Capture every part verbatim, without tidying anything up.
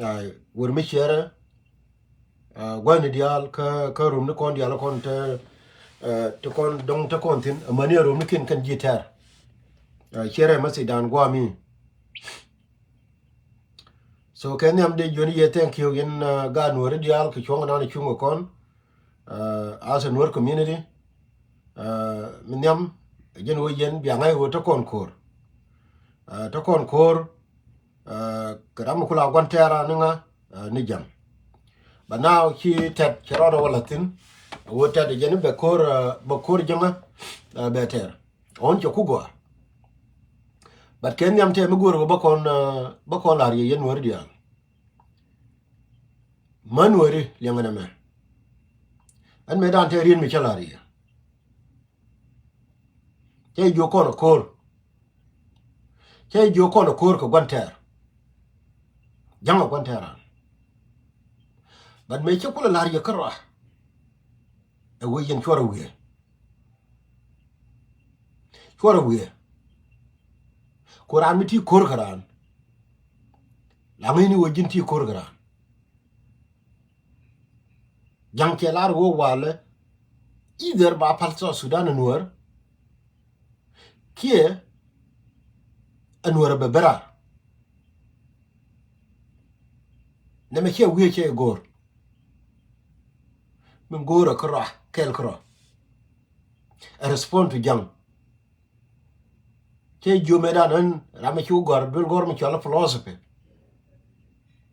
Ai, wër mi ciɛrɛ, ah, gua̱ni diaal kä, kä rum ni kɔn diaal kɔn te, eh, te kɔn dɔŋ te kɔn thi̱n, amäni a rum ni kin kɛn ji̱ tɛr. Ah, ciɛrɛ message dan guami. So kɛ nhiam dee juɔni yɛ thank you yɛn, ah, gaat Nuɔri diaal kɛ cuɔ̱ŋ dan cuŋ kɔn, ah, as a Nuɔr community. Ah, mi nhiam, jɛn wä yɛn bia ŋa̱c wä te kɔn ko̱r. Ah, te kɔn ko̱r, ah, kɛ ram mi kula gua̱n tɛɛra ni ŋa, ah, ni jam. But now ci tɛt cɛ rɔɔdɛ wä la̱thi̱n. Wä tɛt jɛn bɛ ko̱r, ah, bɛ ko̱r jɛ ŋa, ah, bɛ tɛɛr. Ɣän cɛ ku gɔaa. But kɛ nhiam tɛ mi go̱o̱r kɛ bä kɔn, ah, bä kɔn la̱r yɛ yɛn Nuɔri diaal. Mä Nuɔri liɛŋɛ nɛmɛ. Ɛn mëë dan tɛ rien mi cä la̱r yɛ. Cä jiök kɔn a ko̱r. Cä jiök kɔn a ko̱r kɛ gua̱n tɛɛr. Ja̱ŋ a gua̱n tɛɛr an. But mëë cä kulɛ la̱r yɛ kärɔa. Ɛ wee yɛn cuɔr a wiee. Cuɔr a wiee. Ku raan mi ti ko̱r kɛ raan. La ŋäcni wee ji̱n ti ko̱r kɛ raan. Ja̱ŋ cɛ lar wee walɛ. Either ba pal South Sudan a Nuɔr. Kiɛ a Nuɔr a bɛ bera. Nɛmɛ ciɛ wiee cɛ go̱o̱r. Min go̱o̱r a kärɔa, kɛl kärɔa. A respond to Ja̱ŋ. Cɛ jiö mɛ dan ɛn ram mi ci wä gɔ̱r duel gɔ̱r mi cɔl philosophy.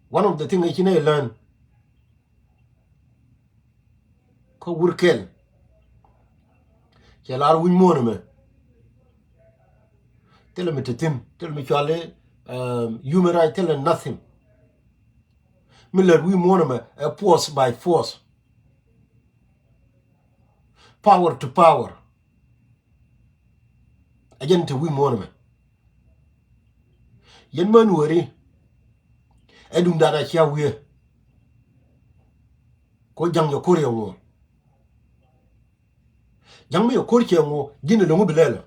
One of the thing ci nɛ learn. Kä wur kɛl. Cɛ lar wi̱ny muɔ̱ɔ̱n ɛmɛ. Thilɛ mi te thi̱n, thilɛ mi cɔal i̱, um, human right, thilɛ nothing. Mi lät wi̱i̱ muɔ̱ɔ̱n ɛmɛ ɛ force by force. Power to power. A jɛn te wi̱i̱ muɔ̱ɔ̱n ɛmɛ. Yɛn män weri. Ɛ duŋdan a cia wiee. Ko ja̱ŋ yɛ ko̱r yɛ ŋuɔ. Ja̱ŋ mi yɛ ko̱r cɛ ŋuɔ, ji̱n ɛ lo̱ŋ bi lɛl ɔ.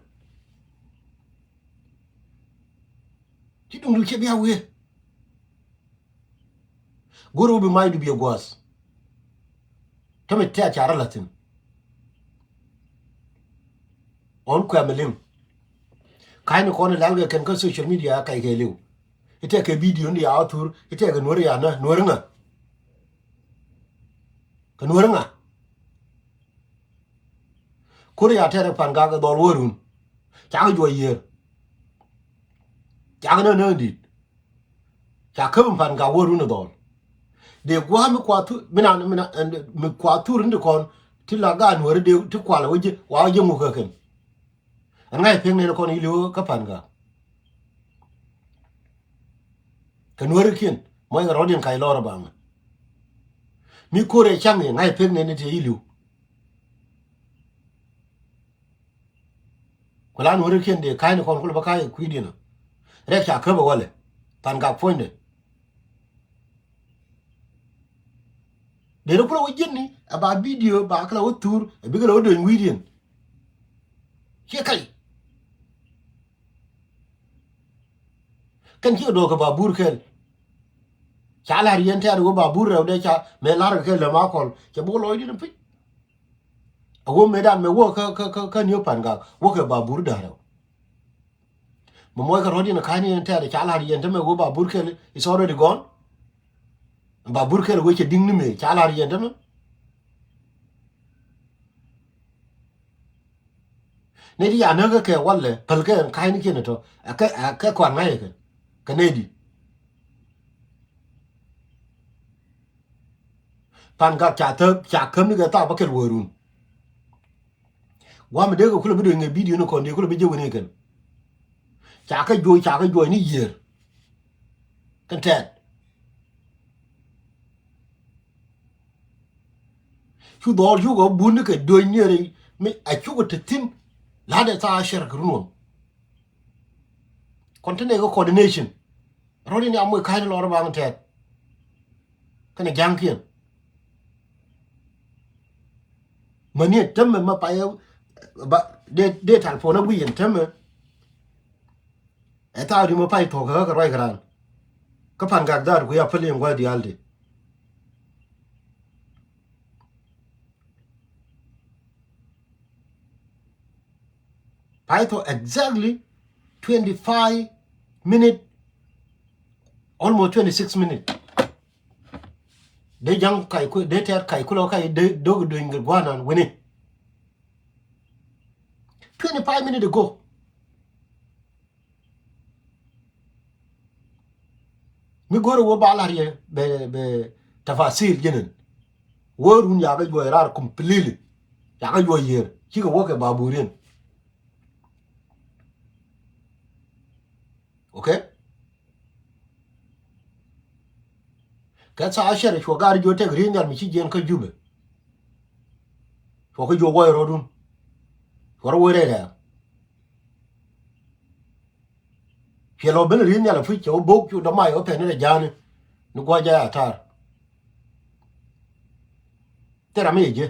Ci duŋdu cɛ bia wiee. Go̱r wä bi mac du bi ɛ gua̱a̱th. Tämɛ tɛ̈ a ca rɔ la̱thi̱n. Ɣɔn kuɛ mi liŋ. Ka̱cni kɔn ɛ lɛl kɛ kɛn kä social media kac kɛ li̱w. I̱ tɛk kɛ video ni ya ɣä thur, i̱ tɛk kɛ Nuäri ya nä, Nuäri ŋa? Kɛ Nuäri ŋa? Ko̱ri ya tɛrɛ Pan Gak ɛ dhɔl wä run. Cakɛ juɔc yiër. Cakɛ nä nä di̱t. Ca käp in Pan Gak wä run ɛ dhɔl. Dee gua̱a̱ mi kua thu-, mi na, mi na, mi kua thur in ti kɔn, ti la gaat Nuäri dee, ti kualɛ wä ji̱, wa wä ji̱ ŋuk kä kɛn. Ɛn ŋa̱c pek nɛn kɔn iliw kä Pan Gak. Kɛ Nuäri kiɛn, muɔc kɛ rɔ̱diɛn kac lɔr ɛ baŋ. Mi ko̱r ɛ cam i̱ ŋa̱c pek nɛn ti iliw. Ku la Nuäri kiɛn dee ka̱cni kɔn kulɛ bä ka̱c ɛ kui̱diɛn ɔ. Rɛk ca käp ɛ walɛ. Pan Gak puɔ̱nydɛ. Dee rɔ kulɛ wä ji̱n ni, ɛ ba video, ba kɛ la wä thur, ɛ bikɛ la wä do̱ny wi̱i̱diɛn. Ciɛ kac. Kɛn cikɛ do̱r kɛ Babur kɛl. Ca la̱r yɛn tɛ̈r wä Babur rɛw dee ca mɛ la̱r kɛ kɛl lɛ ma kɔl. Cɛ buk lɔcdiɛn piny. A wä mëëdan mɛ wä kä, kä, kä, kä New Pan Gak, wä kɛ Babur da̱rɛ. Mɛ muɔc kɛ rɔ̱diɛn ka̱cni yɛn tɛ̈r ca la̱r yɛn tämɛ wä Babur kɛl is already gone. Babur kɛl wä cɛ di̱ŋ ni mëë ca la̱r yɛn tämɛ. Nɛy ti ca näk kä kɛ walɛ päl kɛ ɛn ka̱cnikiɛn ɛ tɔ̱. Ɛ kɛ, ɛ kɛ kɔn ŋa̱c ɛ kɛn. Kɛ nɛy di̱t. Pan Gak ca thäp, ca käm ni kɛ thaap bä kɛl wärun. Gua̱a̱m dee kɛ kulɛ bi do̱ny ŋɛ video ni kɔn dee kulɛ bi jek wen kɛ kɛn. Ca kɛ juɔc, ca kɛ juɔc ni yiër. Kɛn tɛt. Cu dhɔɔl cukɛ bun ni kɛ do̱ny ni rɛy mi a cukɛ te thi̱n. La̱t ɛ thaap cɛr kɛ run wä. Kɔn te nɛ kɛ coordination. Rɔ̱diɛn ya moc ka̱cni lɔr baŋ tɛt. Kɛnɛ ja̱ŋkiɛn. Mäni tämɛ ma pay ba dee, dee telephone a guic ɛn tämɛ. Ɛ thaak di ma pay thuɔ̱k kä kɛ ruac kɛ raan. Kä Pangak dhaat ku ya päl in gua̱a̱th diaal ti. Pay to exactly twenty-five minute, almost twenty-six minute. Dee ja̱ŋ kac ku, dee tɛɛr kac ku lɔ kac dee dok dueny kɛ gua̱a̱th nan wini. Twenty-five minute ago. Mi go̱o̱rɛ wä ba lar yɛ bɛ, bɛ tafasil jɛnɛn. Wä run yakä juɔc raar completely. Yakä juɔc yiër. Cikɛ wä kɛ baburian. Okay? Kɛ thaa cɛr cuɔ gar jiɔ tɛk ri̱i̱n nhial mi ci jiɛn kä Jubɛ. Cuɔ kä jiɔ wä rɔ̱dun. Cuɔ rɔ wä rɛy rɛɛk. Ciɛ lɔ ben ri̱i̱n nhial a puc cɛ wä bok cu dɔ̱ma yɛ wä pɛn ni rɛ ja̱a̱ni ni gua̱c jɛ a ta̱a̱r. Thil ram mi yɛ jiɛ.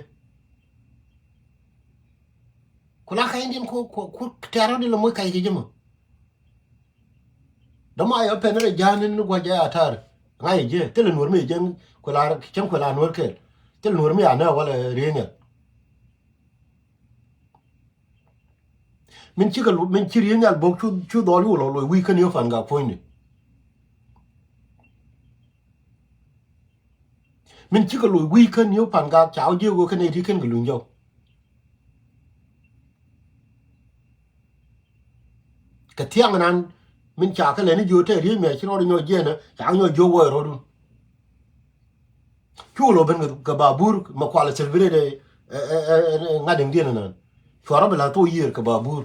Ku la ka̱c in diɛn ku, ku, ku tɛ̈r rɔ̱ di lɛ moc ka̱c kɛ ji̱ mɔ. Dɔ̱ma yɛ wä pɛn ni rɛ ja̱a̱ni ni gua̱c jɛ a ta̱a̱r. Ŋa̱c yɛ jiɛ. Thilɛ nuɔ̱r mi yɛ jiɛ ku la cäŋ ku la nuɔ̱r kɛɛl. Thilɛ nuɔ̱r mi a nɛ walɛ ri̱i̱n nhial. Min cikɛ lu, min ci ri̱i̱n nhial bok cu, cu dhɔl yu lɔ loc wi̱i̱ kä ni Pangak puɔ̱nyni. Min cikɛ loc wi̱i̱ kä ni Pangak ca wä jiök wä kä nɛy ti kɛn kɛ luny jɔw. Kɛ thiaŋ nan min ca kä lɛni jiö tɛ ri̱i̱ mɛ ci rɔɔd nyɔ jiɛnä ca nyɔ jiök wä rɔɔdun. Cu lɔ ben kɛ babur mɛ kual celebrate ɛ, ɛ, ɛ, ɛ, ŋa̱t diɛn nan. Cuarä bi la thok yiër kɛ babur.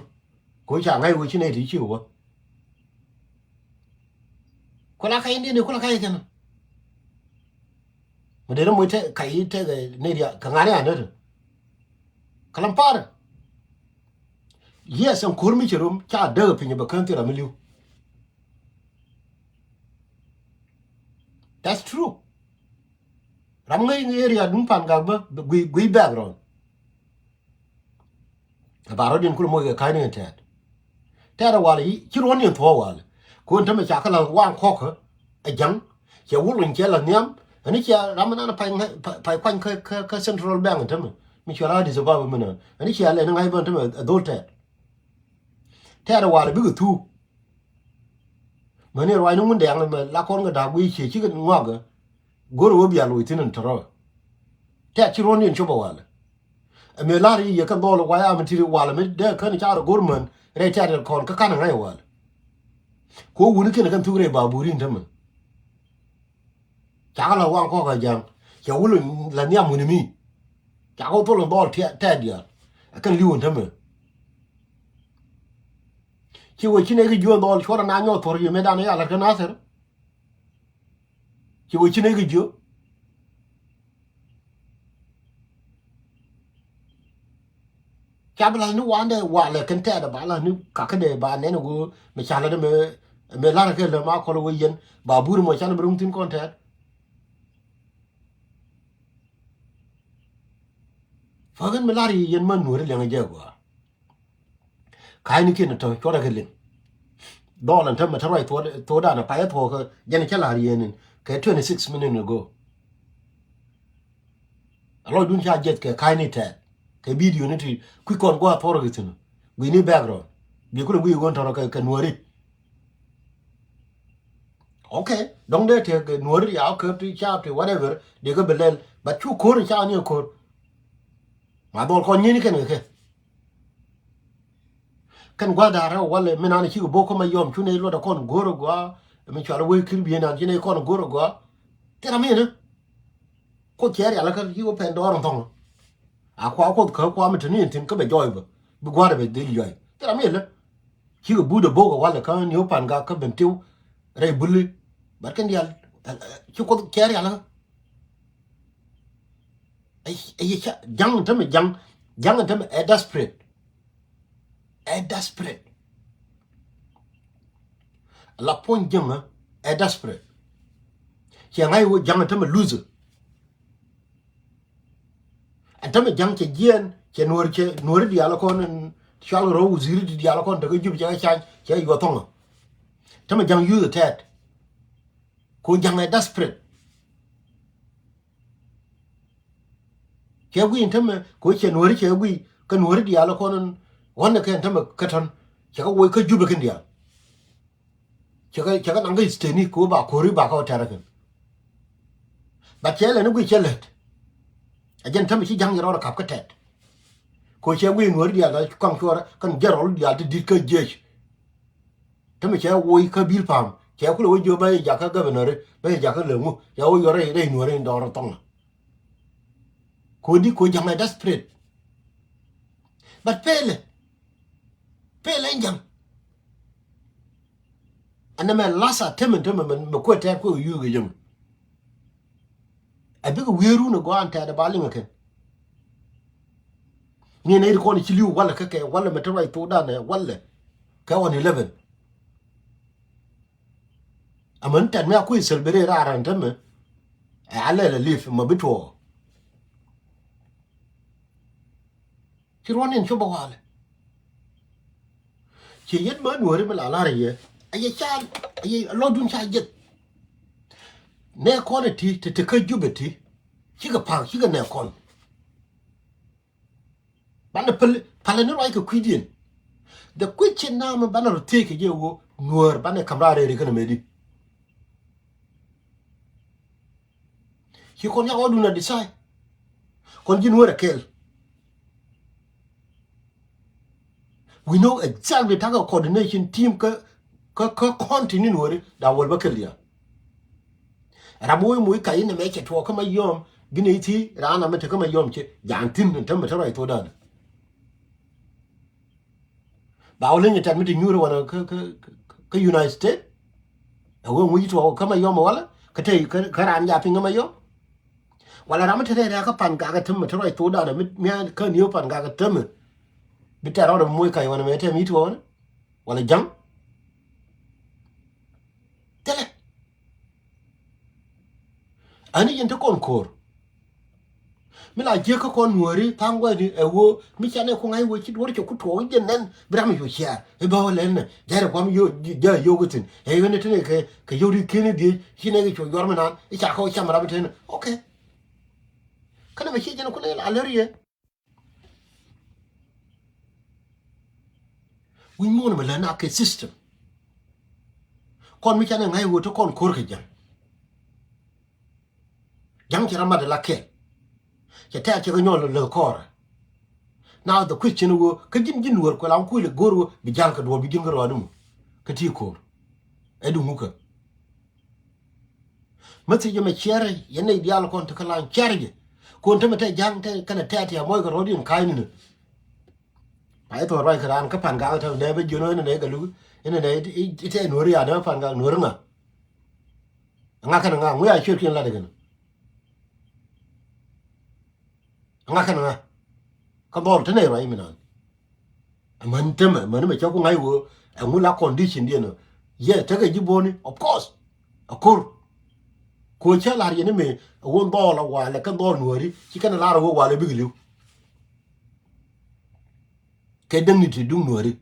Ko ca ŋa̱c wee ci nɛy ti ci wä. Ku la ka̱c in diɛn ku la ka̱c kɛn. Mɛ dee rɛ moc tɛ ka̱c in tɛ kɛ nɛy diaal kɛ ŋa̱t ni an dee. Kɛ lam parɛ. Yes, ɛn ko̱r mi cɛ rom ca däk piny bɛ kään thil ram mi li̱w. That's true. Ram ŋäc ni area dun Pangak bä guiy, guiy background. Ɛ ba rɔ̱diɛn kulɛ moc kɛ ka̱ny ni ɛn tɛ̈t. Tɛ̈t ɛ walɛ ci ruɔ̱n ni ɛn thuɔ̱ɔ̱k walɛ. Ku ɛn tämɛ ca kä la waŋ kɔkä ɛ ja̱ŋ. Cɛ wul in cɛ la nhiam ɛn cɛ ram ɛn an pay kuany kä, kä, kä Central Bank ɛn tämɛ mi cɔal Addis Ababa mi nään ɛn cɛ lɛ ni ŋa̱c bä ɛn tämɛ ɛ dhol tɛ̈t. Tɛ̈t ɛ walɛ bikɛ thuk. Mäni ruac ni Ŋundɛŋ mɛ la kɔn kɛ da̱a̱k guiy cië cikɛ ŋɔakɛ. Go̱r ɛ wä bia loc thi̱n ɛn tɔ̱rɔ̱. Tɛ̈t ci ruɔ̱n ni ɛn cop ɛ walɛ. Ɛ mëë la̱r i̱ yɛ kɛn dhɔl ɛ guay amɛ ti̱t ɛ walɛ mi dee kän ca rɔ go̱r män rɛy tɛ̈t ɛ kɔn kä ka̱n ɛ ŋa̱c ɛ walɛ. Ku wuni kiɛn ɛ kɛn thuk rɛy baburin tämɛ. Cakɛ la waŋ kɔk a ja̱ŋ cɛ wul la nhiam wuni mi. Cakɛ wä thol in dhɔl tɛt diaal ɛ kɛn li̱w in tämɛ. Ci wee ci nɛy kɛ jiö in dhɔl cuɔt ana nyɔk thuɔr yɛ mëëdan ya la̱t kä Nathir. Ci wee ci nɛy kɛ jiö. Ca bi la̱th ni wandɛ walɛ kɛn tɛɛt ba la̱th ni kakädɛ ba nɛn ɣöö mɛ ca la̱t mɛ, mɛ la̱t kɛ lä ma kɔl ɣöö yɛn ba bur mɔ can bi ruŋ thi̱n kɔn tɛɛt. Fäkɛn mi la̱r yɛ yɛn män nuɔ̱ri liɛŋ jɛ gɔaa. Ka̱cnikiɛn tɔ̱ cuɔrɛ kɛ liŋ. Dhɔl ɛn tämɛ te ruac thuɔ̱ɔ̱dan ɛ payä thuɔ̱ɔ̱kä jɛn cä la̱r yɛn in kɛ twenty six minute ago. A lɔcdun ca jiɛth kɛ ka̱cni tɛɛt kɛ bidioni ti kui̱ kɔn gua̱a̱th thuɔ̱rä kɛ thi̱n. Gui̱ni background bi kulɛ gui̱i̱ ɣöö tɔ̱rä kɛ nuääri. Okay, dɔ̱ŋ dee tëëk nuääri ya käp ti caap ti whatever dee kɛ bi lɛl, but cu ko̱r in ca ni ɛ ko̱r. Ma dhɔl kɔn nyieni kɛn kɛ kɛ. Kɛn gua̱th da̱a̱r rɛw walɛ mi nan cikɛ bo̱k kä ma yɔm cu nɛy luɔt a kɔn go̱o̱r a gɔaa. Mi cual a wee kir bi̱i̱ nan ci nɛy kɔn go̱o̱r a gɔaa. Thil ram inä. Kuoth cɛ rial kä ci wä pɛn dɔɔr in thɔŋ. A kua kuoth kä kua mi te ni in thi̱n kä bɛ jɔɔy bä bi gua̱a̱r bɛ dhil jɔɔy. Thil ram inä. Cikɛ buut a bo̱k a walɛ kä ni wä pan gak kä ben tiw rɛy buli. Bat kɛn dial ci kuoth cɛ rial kä. Ɛ, ɛ, yɛ ca ja̱ŋ tämɛ ja̱ŋ, ja̱ŋ tämɛ ɛ desperate. Ɛ desperate. La puɔ̱ny jäŋä ɛ desperate. Cɛ ŋa̱c wä ja̱ŋ tämɛ loser. Ɛn tämɛ ja̱ŋ cɛ jiɛɛn cɛ nuɔ̱ɔ̱ri cɛ nuɔ̱ɔ̱ri diaal kɔn in cual rɔ wuziri di diaal kɔn tekɛ jup cɛ kɛ cany cɛ yuɔ thɔŋä. Tämɛ ja̱ŋ yuth ɛ tɛɛt. Kɛ ɣöö Ja̱ŋ ɛ desperate. Cɛ guiy in tämɛ kɛ ɣöö cɛ Nuääri cɛ guiy, kä Nuääri diaal kɔn in ɣɔ̱n ɛ kɛ in tämɛ kä tɔ̱n. Cɛ kɛ woc kä Jubɛ kɛn diaal. Cɛ kɛ, cɛ kɛ naŋ kä state ni kɛ ɣöö ba ko̱ri ba kɛ wä tɛrɛ kɛn. But cɛ lɛ ni guiy cɛ lät. Ɛ jɛn tämɛ ci Ja̱ŋ jɛ rɔɔdɛ ka̱p kä tɛt. Kɛ ɣöö cɛ guiy Nuääri diaal kɔaŋ cuɔrɛ kɛn general diaal ti di̱t kä jiec. Tämɛ cɛ woc kä Bilpam, cɛ kulɛ wä jiök ba yɛ jakä governor, ba yɛ jakä lɛ ŋu, cɛ wä yɔr rɛy, rɛy Nuääri in dɔɔr thɔŋ. Kodi kɛ ɣöö Ja̱ŋ ɛ desperate. But pelɛ, pelɛ in Ja̱ŋ. Ɛn nɛmɛ last attempt in tämɛ mɛ, mɛ kuɛ tɛɛr kuɛ yuu kɛ jɛ mɛ. Ɛ bikɛ wieerun ɛ gɔaa ɛn tɛɛt ɛ ba liŋ ɛ kɛn. Ni nɛy ti kɔn ci li̱w walɛ kä kɛ, walɛ mɛ te ruac thokdan ɛ, walɛ kɛ on eleven. Amäni tɛt mi a kui̱ celebrate raar ɛn tämɛ. Ɛ a lɛl ɛ live mɛ bi tuɔɔk. Ci ruɔ̱n in cop a walɛ. Ci yet mä Nuääri mi la la̱r yɛ. A yɛ ca, a yɛ lɔcdun ca jeth. Nɛ kɔn ɛ ti, ti, ti kä Jubɛ ti. Cikɛ pa̱k, cikɛ nɛ kɔn. Banɛ päl, palɛ ni ruac kɛ kui̱diɛn. The question now mi banɛ rɔ thiec kɛ jɛ ɣöö Nuäär banɛ ka̱m raar rɛri kɛnɛ mɛ di. Ci kɔn yak ɣɔ̱dun a decide. Kɔn ji̱n wär a kɛl. We know exactly takɛ coordination team kä, kä, kä kɔn ti ni Nuääri da wäl bä kɛl ya. Ram wee muc kac inɛ mɛ cɛ tuɔɔk kä Mayom, gin ithi raan amɛ te kä Mayom cɛ, jan thin in tämɛ te ruac thokdan. Ba wä leny tɛt mi ti nyuur wanɛ kä, kä, kä, kä United States. Ɛ wee ŋuci tuɔɔk kä Mayom walɛ, kä te, kä, kä raan ja piny kä Mayom. Walɛ ram mi te rɛɛ rɛɛ kä Pangak ɛ tämɛ te ruac thokdan mi, mi a kä nieu Pangak ɛ tämɛ. Bi tɛt rɔɔdɛ bi moc kac wanɛ mɛ te mi tuɔɔk wanɛ. Walɛ Ja̱ŋ. Thilɛ. Ani yɛn te kɔn ko̱r. Mi la jiäk kä kɔn Nuääri tha̱a̱ŋ gua̱thni ɛ ɣöö mi canɛ ku ŋa̱c ɣöö ci duɔ̱ɔ̱r cɛ ku tuɔɔk jɛ nɛn bi ram yɛ cu ciaar. I̱ bä wä lɛn nɛ ja̱rɛ kuam yio̱w, ja̱ yio̱w kä thi̱n. Ɛ ɣän ni te ni kɛ, kɛ yio̱w ri kiɛn i̱ dhiec ci nɛ kɛ cu yuɔr mi naan i̱ ca kɛ wä cam ram i̱ te ni. Okay. Kä nɛ mɛ ci jɛn ku lɛ la lär yɛ. Wi̱c muɔ̱ɔ̱n ɛmɛ lät na kɛ system. Kɔn mi canɛ ŋa̱c ɣöö te kɔn ko̱r kɛ Ja̱ŋ. Ja̱ŋ cɛ ram mat ala kɛl. Cɛ tɛ̈r cɛ kɛ nyɔl lät kɔɔrɛ. Now the question ɣöö kä ji̱n ji̱n Nuäär kuɛ lam kui̱ lɛ go̱r ɣöö bi ja̱l kɛ duɔ̱ɔ̱r bi ji̱n kɛ rɔɔdu mɔ. Kä ti ko̱r. Ɛ duŋ wukɛ. Message mɛ ciɛrɛ yɛn nɛy diaal kɔn te kä la̱a̱ŋ ciɛrɛ jɛ. Kɔn te mɛ te Ja̱ŋ te kɛnɛ tɛt yɛ mɔc kɛ rɔ̱diɛn ka̱a̱cni ni. Pa i̱ thɔɔr ruac kɛ raan kä Pangak te nɛ bɛ jiön ɣän nɛ kɛ luk inɛ nɛ i̱ tɛ Nuääri ya nɛ Pangak Nuääri ŋa. Ŋa kɛn ŋa ŋu ya ciötkiɛn lat ikɛn. Ŋa kɛn ŋa. Kä dhɔl te nɛ ruac mi naan. Amäni tämɛ, amäni mɛ cä ku ŋa̱c ɣöö ɛŋu la condition diɛn ɔ. Yɛ tekɛ ji̱ bo̱o̱ni, of course. A ko̱r. Ko̱ cä la̱r yɛn imɛ ɛ ɣöö dhɔɔl a walɛ kɛn dhɔɔl Nuääri ci kɛn la̱r ɛ ɣöö walɛ bikɛ li̱w. Kɛ däŋ ni ti duŋ Nuääri.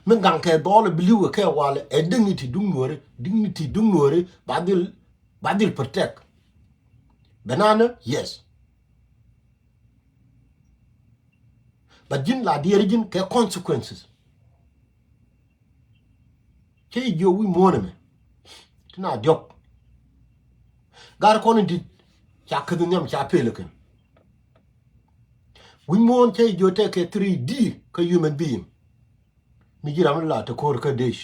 Mi gaŋ kɛ dhɔɔl ɛ bi li̱w kɛ kɛ walɛ ɛ däŋ ni ti duŋ Nuääri, däŋ ni ti duŋ Nuääri ba dhil, ba dhil protect. Bɛ naan ni, yes. But ji̱n la diɛɛri ji̱n kɛ consequences. Cä jiök wi̱c muɔ̱ɔ̱n ɛmɛ ti na diɔ̱k. Gar kɔn in di̱t ca käth nhiam ca pel kɛn. Wi̱c muɔ̱ɔ̱n cä jiök tekɛ three D kä human being. Mi ji̱ ram la te ko̱r kä dec.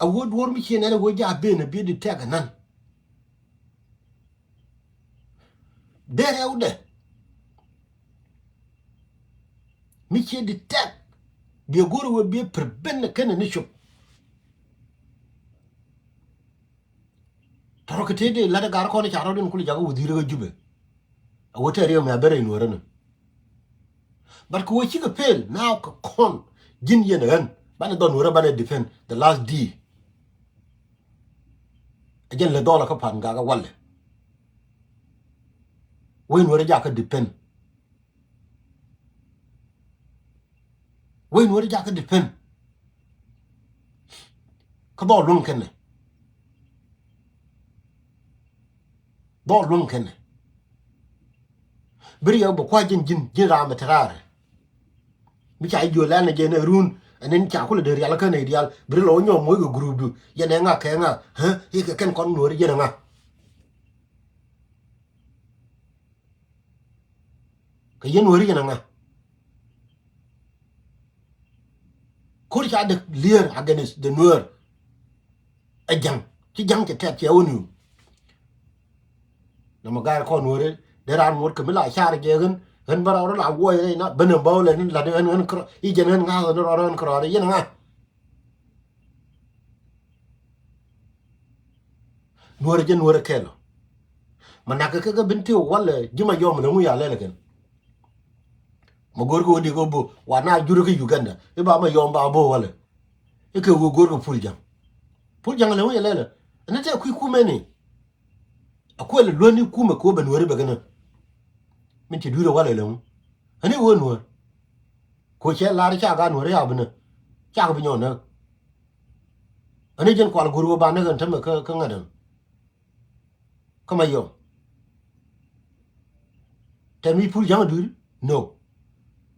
A wä duɔ̱ɔ̱r mi ciɛ nɛn a wä ja ben a bi di tɛk anan. Dee rɛwdɛ mi ciɛ di tɛk. Biɛ go̱r wee biɛ prevent kɛnɛ ni cop. Tɔrɔ kɛ tëë dee lat ɛ gar kɔn i̱ ca rɔ̱diɛn kul jakä wä dhi̱i̱r kä Jubɛ. A wä tɛɛr yɛ mɛ a ben rɛy Nuäärä ni. But kɛ wee cikɛ pel now kɛ kɔn ji̱n yɛn ɣän banɛ dhɔn Nuäärä banɛ defend the last D. Ɛ jɛn lɛ dhɔlä kä Pangak ɛ walɛ. Wee Nuäärä jakä defend. Wee Nuäärä jakä defend. Kä dhɔl luäŋ kɛnɛ. Dhɔl luäŋ kɛnɛ. Bi riɛk bi kua̱c ji̱n ji̱n ji̱n raam bɛ te raar. Mi ca ji̱ jiöl ɛn ɛ jɛn ɛ run ɛn ɛn ca kulɛ dee rial kä nɛy diaal bi ri lɔ wä nyɔk moc kɛ group du. Yɛn ɛ ŋa kɛ ŋa? Hä? I̱ kɛ kɛn kɔn nuɔ̱ɔ̱ri yɛn ɛ ŋa? Kɛ yɛn nuɔ̱ɔ̱ri yɛn ɛ ŋa? Ko̱r ca dee lier against the Nuer. Ɛ ja̱ŋ ci ja̱ŋ cɛ tɛt cɛ wä niw. Nɔmɔ ga̱a̱r kɔn wä rɛl dee raan ŋuɔ̱t kɛ mi la car jɛ ɣän ɣän bä rɔɔdä la wuɔc rɛy na ben ɛ bä wä lɛ ni lat ɣän ɣän kärɔɔd i̱ jɛn ɣän ŋa̱a̱k ɣän rɔɔdä ɣän kärɔɔd i̱ yɛn ŋa̱a̱k. Nuɔ̱rɛ jɛ nuɔ̱rɛ kɛl ɔ. Ma nak kɛ kɛ bin ti walɛ ji̱ ma yɔm lɛ ŋu ya lɛl kɛn. Ma go̱r kɛ wä di kɛ wä bo wa na jur kä Uganda i̱ ba ma yɔm ba bo walɛ. I̱ kɛ wä go̱r kɛ Pul Ja̱ŋ. Pul Ja̱ŋ lɛ ŋu ya lɛl ɛ ni tɛ kui̱ kumɛ ni. A kuɛl luäni kumɛ kɛ wä bɛ nuɔ̱ri bɛ kɛn ɛ. Min ci dui̱rɛ walɛ lɛ ŋu. Ani wä nuɔ̱r. Ko cɛ lar ca gaat nuɔ̱ri a bi nä. Cak bi nyɔn nä. Ani jɛn kual go̱r wä ba nä kɛn tämɛ kä ŋa̱t ɛn. Kä ma yɔm. Tɛ mi Pul Ja̱ŋ a dui̱r? No.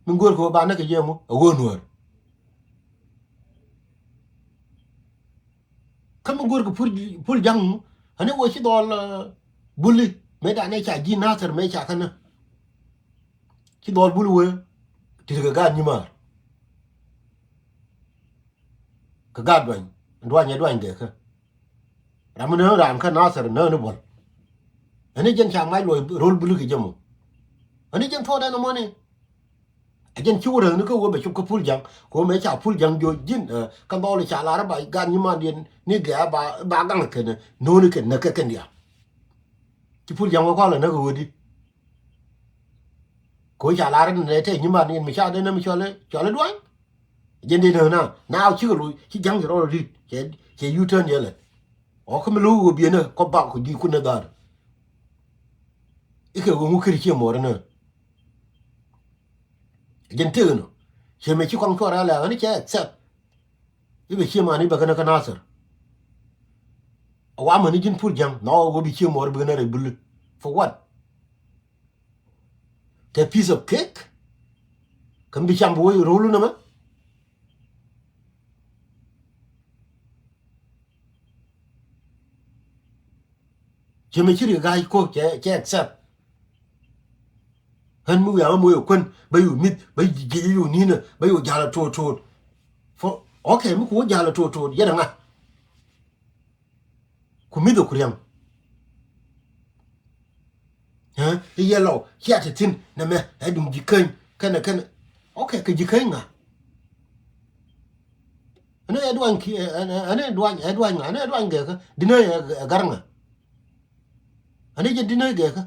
Min go̱o̱r kɛ wä ba näk kɛ jɛ mɔ a wä nuäär. Kä min go̱o̱r kɛ Pul, Pul Ja̱ŋ mɔ ani wä ci dhɔl, eh, Buli mëë danɛ ca ji̱ Nathir mëë ca känä. Ci dhɔl Buli wee ti kɛ gaat nyimaar. Kɛ gat duany, duany ɛ duany gɛkä. Ram mi nään raan kä Nathir nään i̱ buɔl. Ani jɛn ca mac luɔc ro̱l Buli kɛ jɛ mɔ. Ani jɛn thuɔɔdɛ nɔmɔni. A jɛn ci wä räthni kä wä bɛ cop kä Pul Ja̱ŋ kɛ wä mëë ca Pul Ja̱ŋ jo̱o̱c ji̱n, eh, kä dhɔl i̱ ca lar i̱ ba gat nyimandiɛn ni gɛ̈ ba, ba gaŋ kɛn no̱o̱ni kɛn näk kɛ kɛn diaal. Ci Pul Ja̱ŋ wä kɔl ɛ näk ɛ wä di. Kɛ wä ca lar i̱ nɛ tɛ nyimandiɛn mi ca dee nä mi cɔl i̱, cɔl i̱ duany. Jɛn dee nä na na cikɛ loc ci Ja̱ŋ ci rɔl rit cɛ, cɛ U-turn yɛlɛ. Ɔ kä mi lo̱k ɣöö biɛnä kɔ bak kɔ ji̱ kunɛ dhaar. Ikɛ ɣöö ŋu kiri cie muɔɔr inä. Jɛn tëk inɔ ciɛ mɛ ci kɔŋ cuɔr alɛ ɣän cɛ accept. I̱ bɛ cie man i̱ bɛ kɛn kä Nathir. A wa män i̱ ji̱n Pul Ja̱ŋ nɔ ɣöö bi cie muɔɔr bi kɛn rɛy Buli. For what? Kɛ piece of cake. Kä mi bi cam bi wec ro̱lu nɛmɛ. Cɛ mi ci ri ga̱a̱c ko̱k cɛ, cɛ accept. Ɣän mi wiaa mi moc ɛ kuän bä yu mi̱th bä ji̱ ji̱ yu ni̱nä bä yu ja̱l ɛ to̱o̱t to̱o̱t. Fo, okay, mi ku wä ja̱l ɛ to̱o̱t to̱o̱t yɛn ɛ ŋa? Ku mi̱th ɛ ku ria̱ŋ. Ɛ, i̱ yɛ lɔw cia te thi̱n nɛmɛ ɛ duŋ ji̱ käny kɛnɛ kɛnɛ. Okay, kɛ ji̱ käny ŋa? Ɛn ɛ duany ki, ɛ, ɛ, ɛn ɛ duany, ɛ duany ŋa? Ɛn ɛ duany gɛkä. Di̱n ɛ, ɛ, ɛ gar ŋa? Ɛn ɛ jɛ di̱n ɛ gɛkä.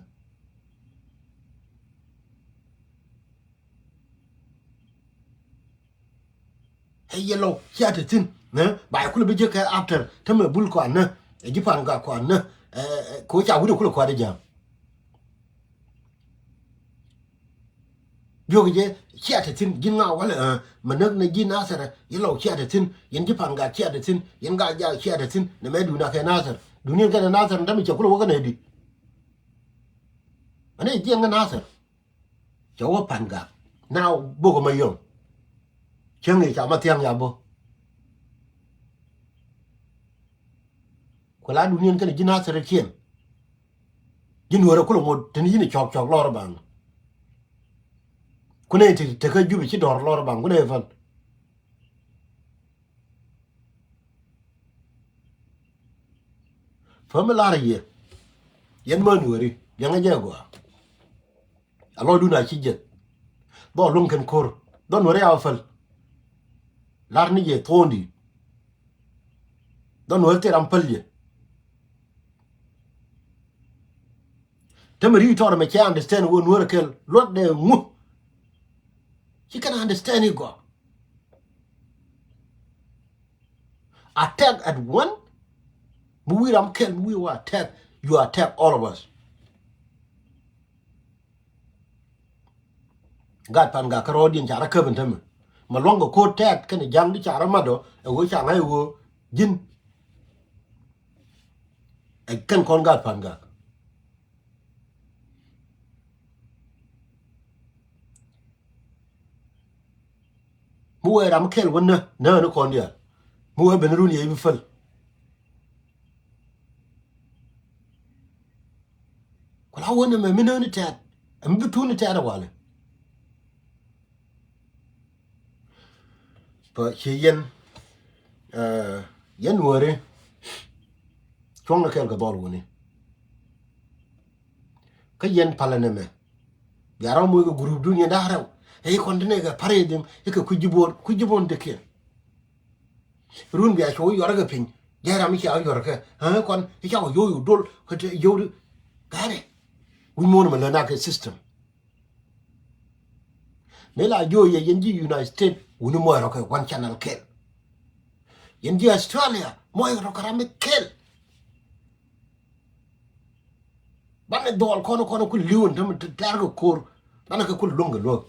Ɛ yɛ lɔw cia te thi̱n, ɛ, ba yɛ kulɛ bi jek kɛ after tämɛ Bul kɔanä, ɛ, ji̱ Pangak kɔanä, ɛ, ɛ, kɛ wä ca wi̱cdɛ kulɛ kua̱r i̱ ja̱a̱m. Biökɛ jɛ cia te thi̱n, ji̱n ŋa walɛ, ɛ, mɛ näk nɛ ji̱ Nathir, ɛ, yɛ lɔw cia te thi̱n, yɛn ji̱ Pangak cia te thi̱n, yɛn Gaa-jaak cia te thi̱n, nɛ mɛ duun a kɛ Nathir. Duuniɛn kɛnɛ Nathir, tämɛ cɛ kulɛ wä kɛnɛ di. Ɛn ɛ jiɛn kɛ Nathir. Cɛ wä Pangak. Na bok ma yɔŋ. Cäŋ i̱ ca ma thiaŋ ya bä. Ku la duuniɛn kɛnɛ ji̱ Nathir kiɛn. Ji̱ Nuäärä kulɛ ŋot teni ji̱n i̱ cɔk cɔk lɔr baŋ. Kunɛ ti tekä Jup i̱ ci dɔr lɔr baŋ kunɛ i̱ päl. Päm mi lar yɛ. Yɛn mä Nuääri liɛŋɛ jɛ gɔaa. A lɔcdun a ci jiɛth. Dhɔl luäŋ kɛn ko̱r. Dhɔl Nuääri a päl. Lar ni jɛ thuɔ̱ɔ̱ndi. Dhɔl Nuääri thil ram päl jɛ. Tämɛ ri̱i̱c tɔɔr ɛmɛ cɛ understand wä Nuäär kɛl luɔt dee ŋu. Ci kɛn understand i̱ gɔaa. Attack at one. Mi wi̱i̱ ram kɛl mi wi̱i̱ wä attack. You attack all of us. Gat Pangak kärɔɔdiɛn ca rɔ käp ɛn tämɛ. Ma luaŋ kɛ ko̱r tɛt kɛnɛ ja̱ŋ di ca rɔ mat ɔ ɛ ɣöö ca ŋa̱c ɛ ɣöö ji̱n Ɛ kɛn kɔn gaat pan gak. Mi wee ram kɛl wä nä nä ni kɔn diaal. Mi wee ben run yɛ i̱ bi päl. Ku la wä nä mɛ mi nä ni tɛt. Ɛ mi bi thun ni tɛt ɛ walɛ. Bä ci yɛn, eh, yɛn Nuääri cuɔ̱ŋ ni kɛɛl kɛ dhɔl wuni. Kä yɛn palä nɛmɛ bia rɔ moc kɛ group dun yɛn da̱a̱ rɛw. Ɛ i̱ kɔn ti nɛ kɛ pa̱r yɛ dhiŋ i̱ kɛ kui̱ ji̱ buɔ̱n, kui̱ ji̱ buɔ̱n däkiɛn. Run bia cuɔ yuɔrɛ kɛ piny jɛ ram i̱ cia yuɔrɛ kɛ ɛ kɔn i̱ ca wä yo̱o̱ yo̱o̱ dol kä te yo̱o̱ di. Ga̱rɛ wi̱c muɔ̱ɔ̱n mɛ lä nak kɛ system. Mëë la jiö yɛ yɛn ji̱ United States wuni mɔc rɔ kɛ one channel kɛl. Yɛn ji̱ Australia mɔc rɔ kɛ ram mi kɛl. Banɛ dhɔl kɔn kɔn ku li̱w in te mi tɛr kɛ ko̱r. Banɛ kɛ ku luäŋ kɛ luäk.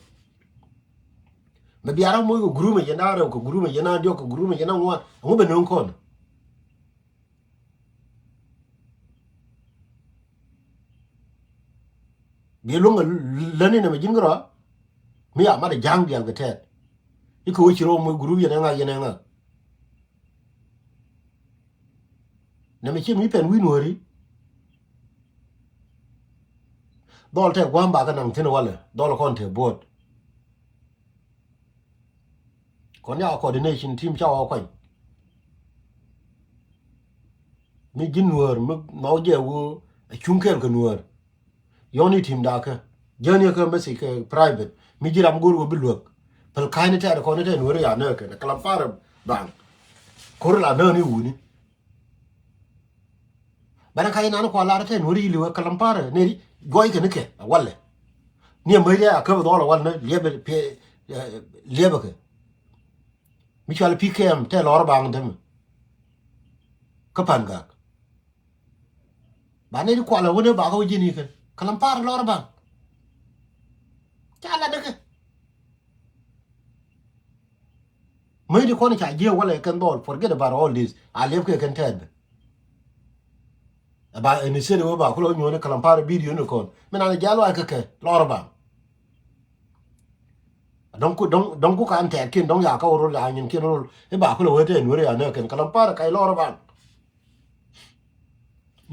Mɛ bia rɔ moc kɛ group mɛ yɛn a rɛw kɛ group mɛ yɛn a diɔk kɛ group mɛ yɛn a ŋuan. Ɛŋu bɛ no̱o̱ŋ kɔn? Bi luäŋ läni nɛmɛ ji̱n kärɔa. Mi a mat a ja̱a̱ŋ diaal kɛ tɛɛt. I̱ kɛ wä ci rɔ moc group yɛn ɛŋa yɛn ɛŋa. Nɛmɛ ci mi pɛn wi̱i̱ Nuääri. Dhɔl tɛ gua̱a̱m bakä naŋ thi̱n walɛ dhɔl kɔn tɛ buɔ̱ɔ̱t. Kɔn ya coordination team ca wä kuany. Mi ji̱ Nuäär mi nhɔk jɛ wä a cuŋ kɛɛl kɛ Nuäär. Yɔni team dakä jäni kɛ message kɛ private mi ji̱ ram go̱o̱r wä bi luäk. Päl ka̱ny ni tɛɛr kɔn ni tɛɛr Nuäär ya nääk kɛ ni kalam parɛ baŋ. Ko̱r la nääk ni wuni. Bana ka inan kua lar tɛ Nuäri liwɛ kalam parɛ ni juɔc kɛ ni kɛ a walɛ. Ni a mäc a käp dhɔl a wal ni liɛpɛ piɛ liɛpɛ kɛ. Mi cual P K M tɛ lɔr baŋ dämɛ. Kä pan gak. Ba ni di kual a wä ni ba kä wä ji̱n ikɛ kalam parɛ lɔr baŋ. Ca la däkɛ. Mäcdi kɔn ca jiɛ walɛ kɛn dhɔl, forget about all this. A liɛp kɛ kɛn tɛɛth bɛ. Ɛ ba ɛn isɛt wä ba kulɛ wä nyuɔ̱ni kalam parɛ video ni kɔn. Min an jal wa kɛ kɛ lɔr ba. Dɔŋ ku, dɔŋ, dɔŋ ku kan tɛɛth kin dɔŋ ya ka wä rol a nyin kin rol. Iba kulɛ wä tɛɛth wä ri a nɛ kɛn kalam parɛ kay lɔr ba.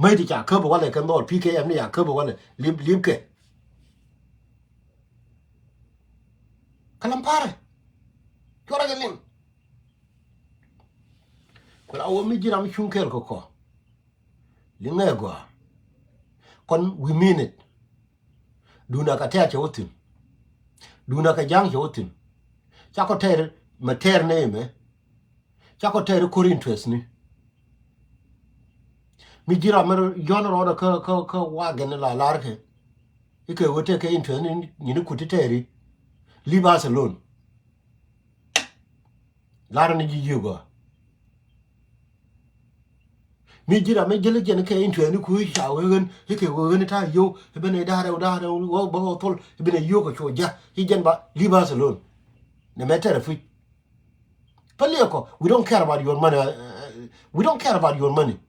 Mäcdi ca käp walɛ kɛn dhɔl P K M ni ca käp walɛ lip, lip kɛ. Kalam parɛ. Cuɔrɛ kɛ liŋ. Kula wä mi ji̱ ram cuŋ kɛɛl kɛ kɔ. Liŋɛ gɔaa. Kɔn we mean it. Duna ka tɛɛr cɛ wä thi̱n. Duna ka ja̱ŋ cɛ wä thi̱n. Ca kɔ tɛɛr mɛ tɛɛr nɛ mɛ. Ca kɔ tɛɛr ko̱r interest ni. Mi ji̱ ram mɛ yɔn rɔɔdɛ kä, kä, kä wagen la lar kɛ. Ikɛ wä tɛk kɛ interest ni nyini kut ti tɛɛri. Leave us alone. Lar ni ji̱ ji̱ gɔaa. Mi ji̱ ram mi ji̱ li jɛn kɛ interest ni kui̱ ca wee ɣän ikɛ wee ɣän ta̱a̱ yio̱w. Ibɛn ɛ da̱a̱ rɛw da̱a̱ rɛw wä bä wä thol ibɛn ɛ yio̱w kɛ cuɔ ja̱. I̱ jɛn ba leave us alone. Nɛ mɛ tɛrɛ puc. Päliɛkɔ, we don't care about your money. Uh, uh, we don't care about your money.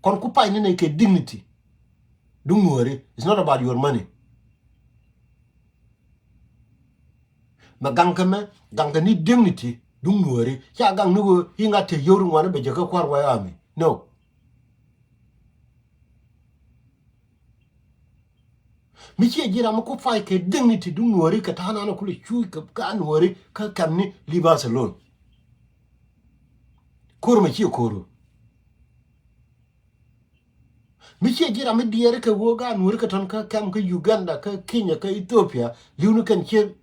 Kɔn ku pay ni nɛ kɛ dignity. Duŋ Nuääri, it's not about your money. Mɛ gaŋ kɛ mɛ, gaŋ kɛ ni dignity. Duŋ Nuääri ca gaŋ ni wee i̱ ŋa̱t te yio̱w ri ŋuani bɛ jɛ kä kua̱r wee ami. No. Mi ciɛ ji̱ ram mi ku pay kɛ dignity duŋ Nuääri kɛ ta̱a̱ nan kulɛ cuuc kɛ ka Nuääri kä kɛm ni leave us alone. Ko̱r mɛ ciɛ ko̱ru. Mi ciɛ ji̱ ram mi diɛɛri kɛ wee ka Nuääri kɛ tɔn kä kɛm kä Uganda kä Kenya kä Ethiopia li̱w ni kɛn ciɛ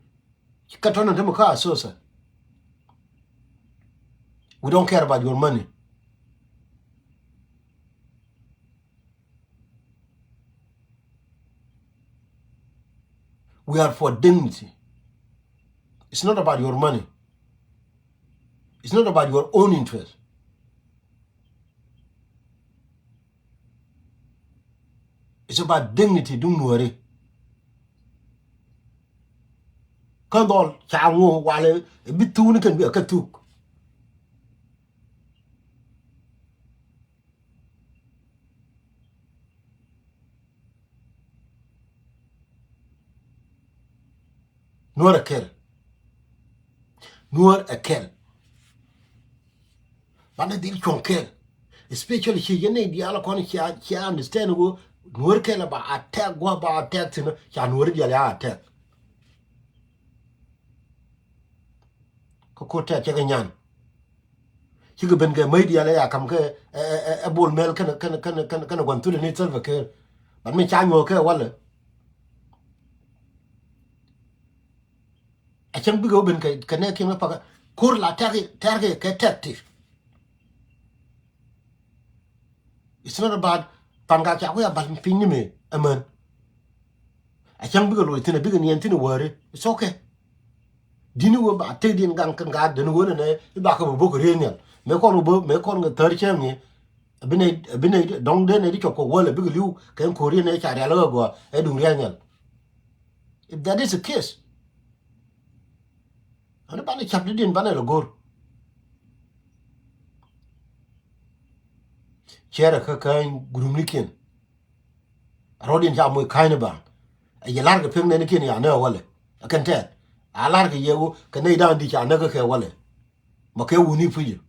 kä tɔn ni te mi kä Asosa. We don't care about your money. We are for dignity. It's not about your money. It's not about your own interest. It's about dignity duŋ Nuääri. Kä dhɔl ca ŋu walɛ bi thuk ni kɛn bi a kä thuk. Nuɔr ɛ kɛl. Nuɔr ɛ kɛl. Banɛ dhil cuɔ̱ŋ kɛl. Especially ci yɛn nɛy diaal kɔn cia, cia understand ɣöö Nuɔr kɛl ba attack, gua̱a̱th ba attack thi̱n, ca Nuɔr diaal ya attack. Kä ko̱r tɛk cɛ kɛ nyan. Cikɛ ben kɛ media lɛ ya kam kɛ ɛ, ɛ, ɛ, ɛ Bol Mel kɛnɛ, kɛnɛ, kɛnɛ, kɛnɛ, kɛnɛ gua̱n thulɛ ni Salva Kiir. But mi ca nyuɔ̱ɔ̱k kɛ walɛ. A cäŋ bikɛ wä ben kɛ, kɛ nɛ kiɛn kɛ pakä. Ko̱r la tɛk, tɛk kɛ, kɛ tɛk ti. It's not about pan ka ca kuya bal piny ni me, amen. A cäŋ bikɛ loc thin, bikɛ niɛn thin wäri. It's okay. Dini wä ba tek din gaŋ kɛ ŋa̱a̱t deni wä nɛnɛ, iba kɛ bä bok riey nhial. Me kɔn wä bä, me kɔn kɛ thär cäŋ ni. Abi nɛ, abi nɛ dɔŋ den nɛ di cɔk kɔ wäl, bikɛ liw kɛ ko̱r yɛn nɛ ca rial kɛ gɔaa, ɛ duŋ riey nhial. If that is the case, ani banɛ cap di din banɛ lɛ go̱r. Cɛrɛ kä käny gurumnikiɛn. Rɔ̱diɛn ca moc ka̱ny ni baŋ. Ɛ yɛ la̱r kɛ pek nɛnikiɛn ya nɛ walɛ. Ɛ kɛn tɛɛt. A la̱r kɛ yɛ ɣöö kɛ nɛy da̱a̱n di ca näk kä kɛ walɛ. Ma kɛ wuni pucä.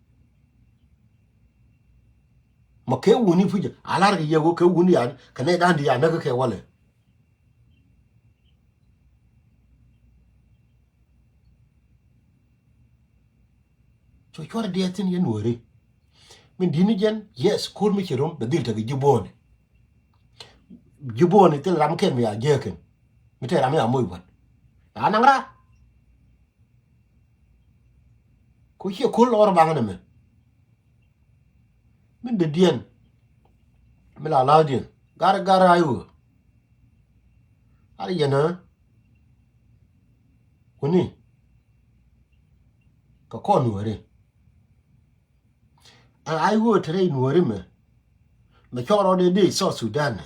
Ma kɛ wuni pucä. A la̱r kɛ yɛ ɣöö kɛ wuni ya kɛ nɛy da̱a̱n di ya näk kä kɛ walɛ. So cuɔr diɛ thin yɛn weri. Min dini jɛn, yes, ko̱r mi ci rom bɛ dhil tekɛ ji̱ buɔni. Ji̱ buɔni thil ram kɛn mi a jiekin. Mi te ram mi a moc buɔn. A naŋ raa. Ko ciɛ ko̱r lɔr baŋ nɛ mɛ. Min dee diɛn. Mi la la diɛn. Gar, gar a iwä. Ar yɛn ɛ. Wuni. Kɛ kɔn nuɔri. Ɛ a iwä te rɛy nuɔri mɛ. Mɛ cɔrɔ dee dee South Sudan.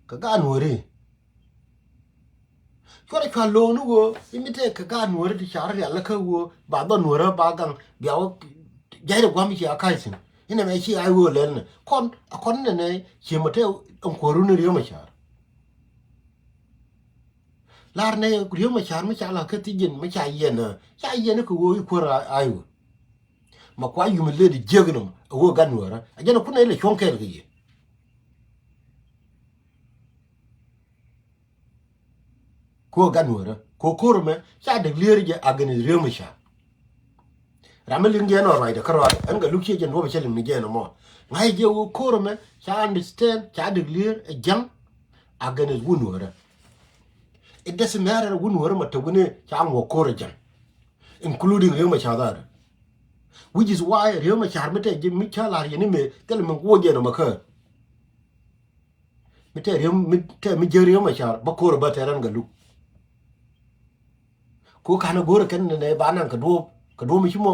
Kɛ gar nuɔri. Cuɔrɛ cua lo̱o̱ŋ ni ɣöö i̱ mi tëë kɛ gaat nuɔ̱ɔ̱ri ti car rial lä kä ɣöö ba dhɔ nuɔ̱ɔ̱rä ba gaŋ bia wä ja̱cdɛ gua̱m ci a ka̱c thi̱n. Inɛ mɛ ci a ɣöö lɛl nɛ kɔn a kɔn inɛ nɛ ci mɛ tëë ɛn kuɔ̱ru ni Riek Machar. Lar nɛ Riek Machar mi ca la kä thi̱ji̱n mi ca yiɛn ɛ ca yiɛn ɛ kɛ ɣöö i̱ kuäär a ɣöö ma kua yum lëëd jiäk inɔ ɛ ɣöö gat nuɔ̱ɔ̱rä a jɛn ɛ kun ɛ lɛ cuɔ̱ŋ kɛɛl kɛ yɛ. Ko gat nuɔ̱ɔ̱rä ko ko̱r mɛ ca däk lier jɛ against Riek Machar. Ram mi liŋ jɛ nɔ ruacdɛ kä ruacdɛ ɛn kɛ luk ciɛ jɛ nuɔ̱ɔ̱pɛ cä liŋ ni jɛ nɔ mɔ. Ŋa̱c jɛ wä ko̱r mɛ ca understand ca däk lier ɛ ja̱ŋ against wun nuɔ̱ɔ̱rä. It doesn't matter wun nuɔ̱ɔ̱rä ma te wun ca ŋuɔ ko̱r ɛ ja̱ŋ, including Riek Machar that. Which is why Riek Machar mi te jɛ mi ca lar yɛ ni mɛ thilɛ mi wuɔ jɛ nɔ ma kä. Mi tɛ Riek mi tɛ mi jiäk Riek Machar bä ko̱r bä tɛ rɛn Galuk. Ko kanɛ go̱rɛ kɛn nɛ ba naŋ kɛ duɔ̱ɔ̱p kɛ duɔ̱ɔ̱p mi ci mɔ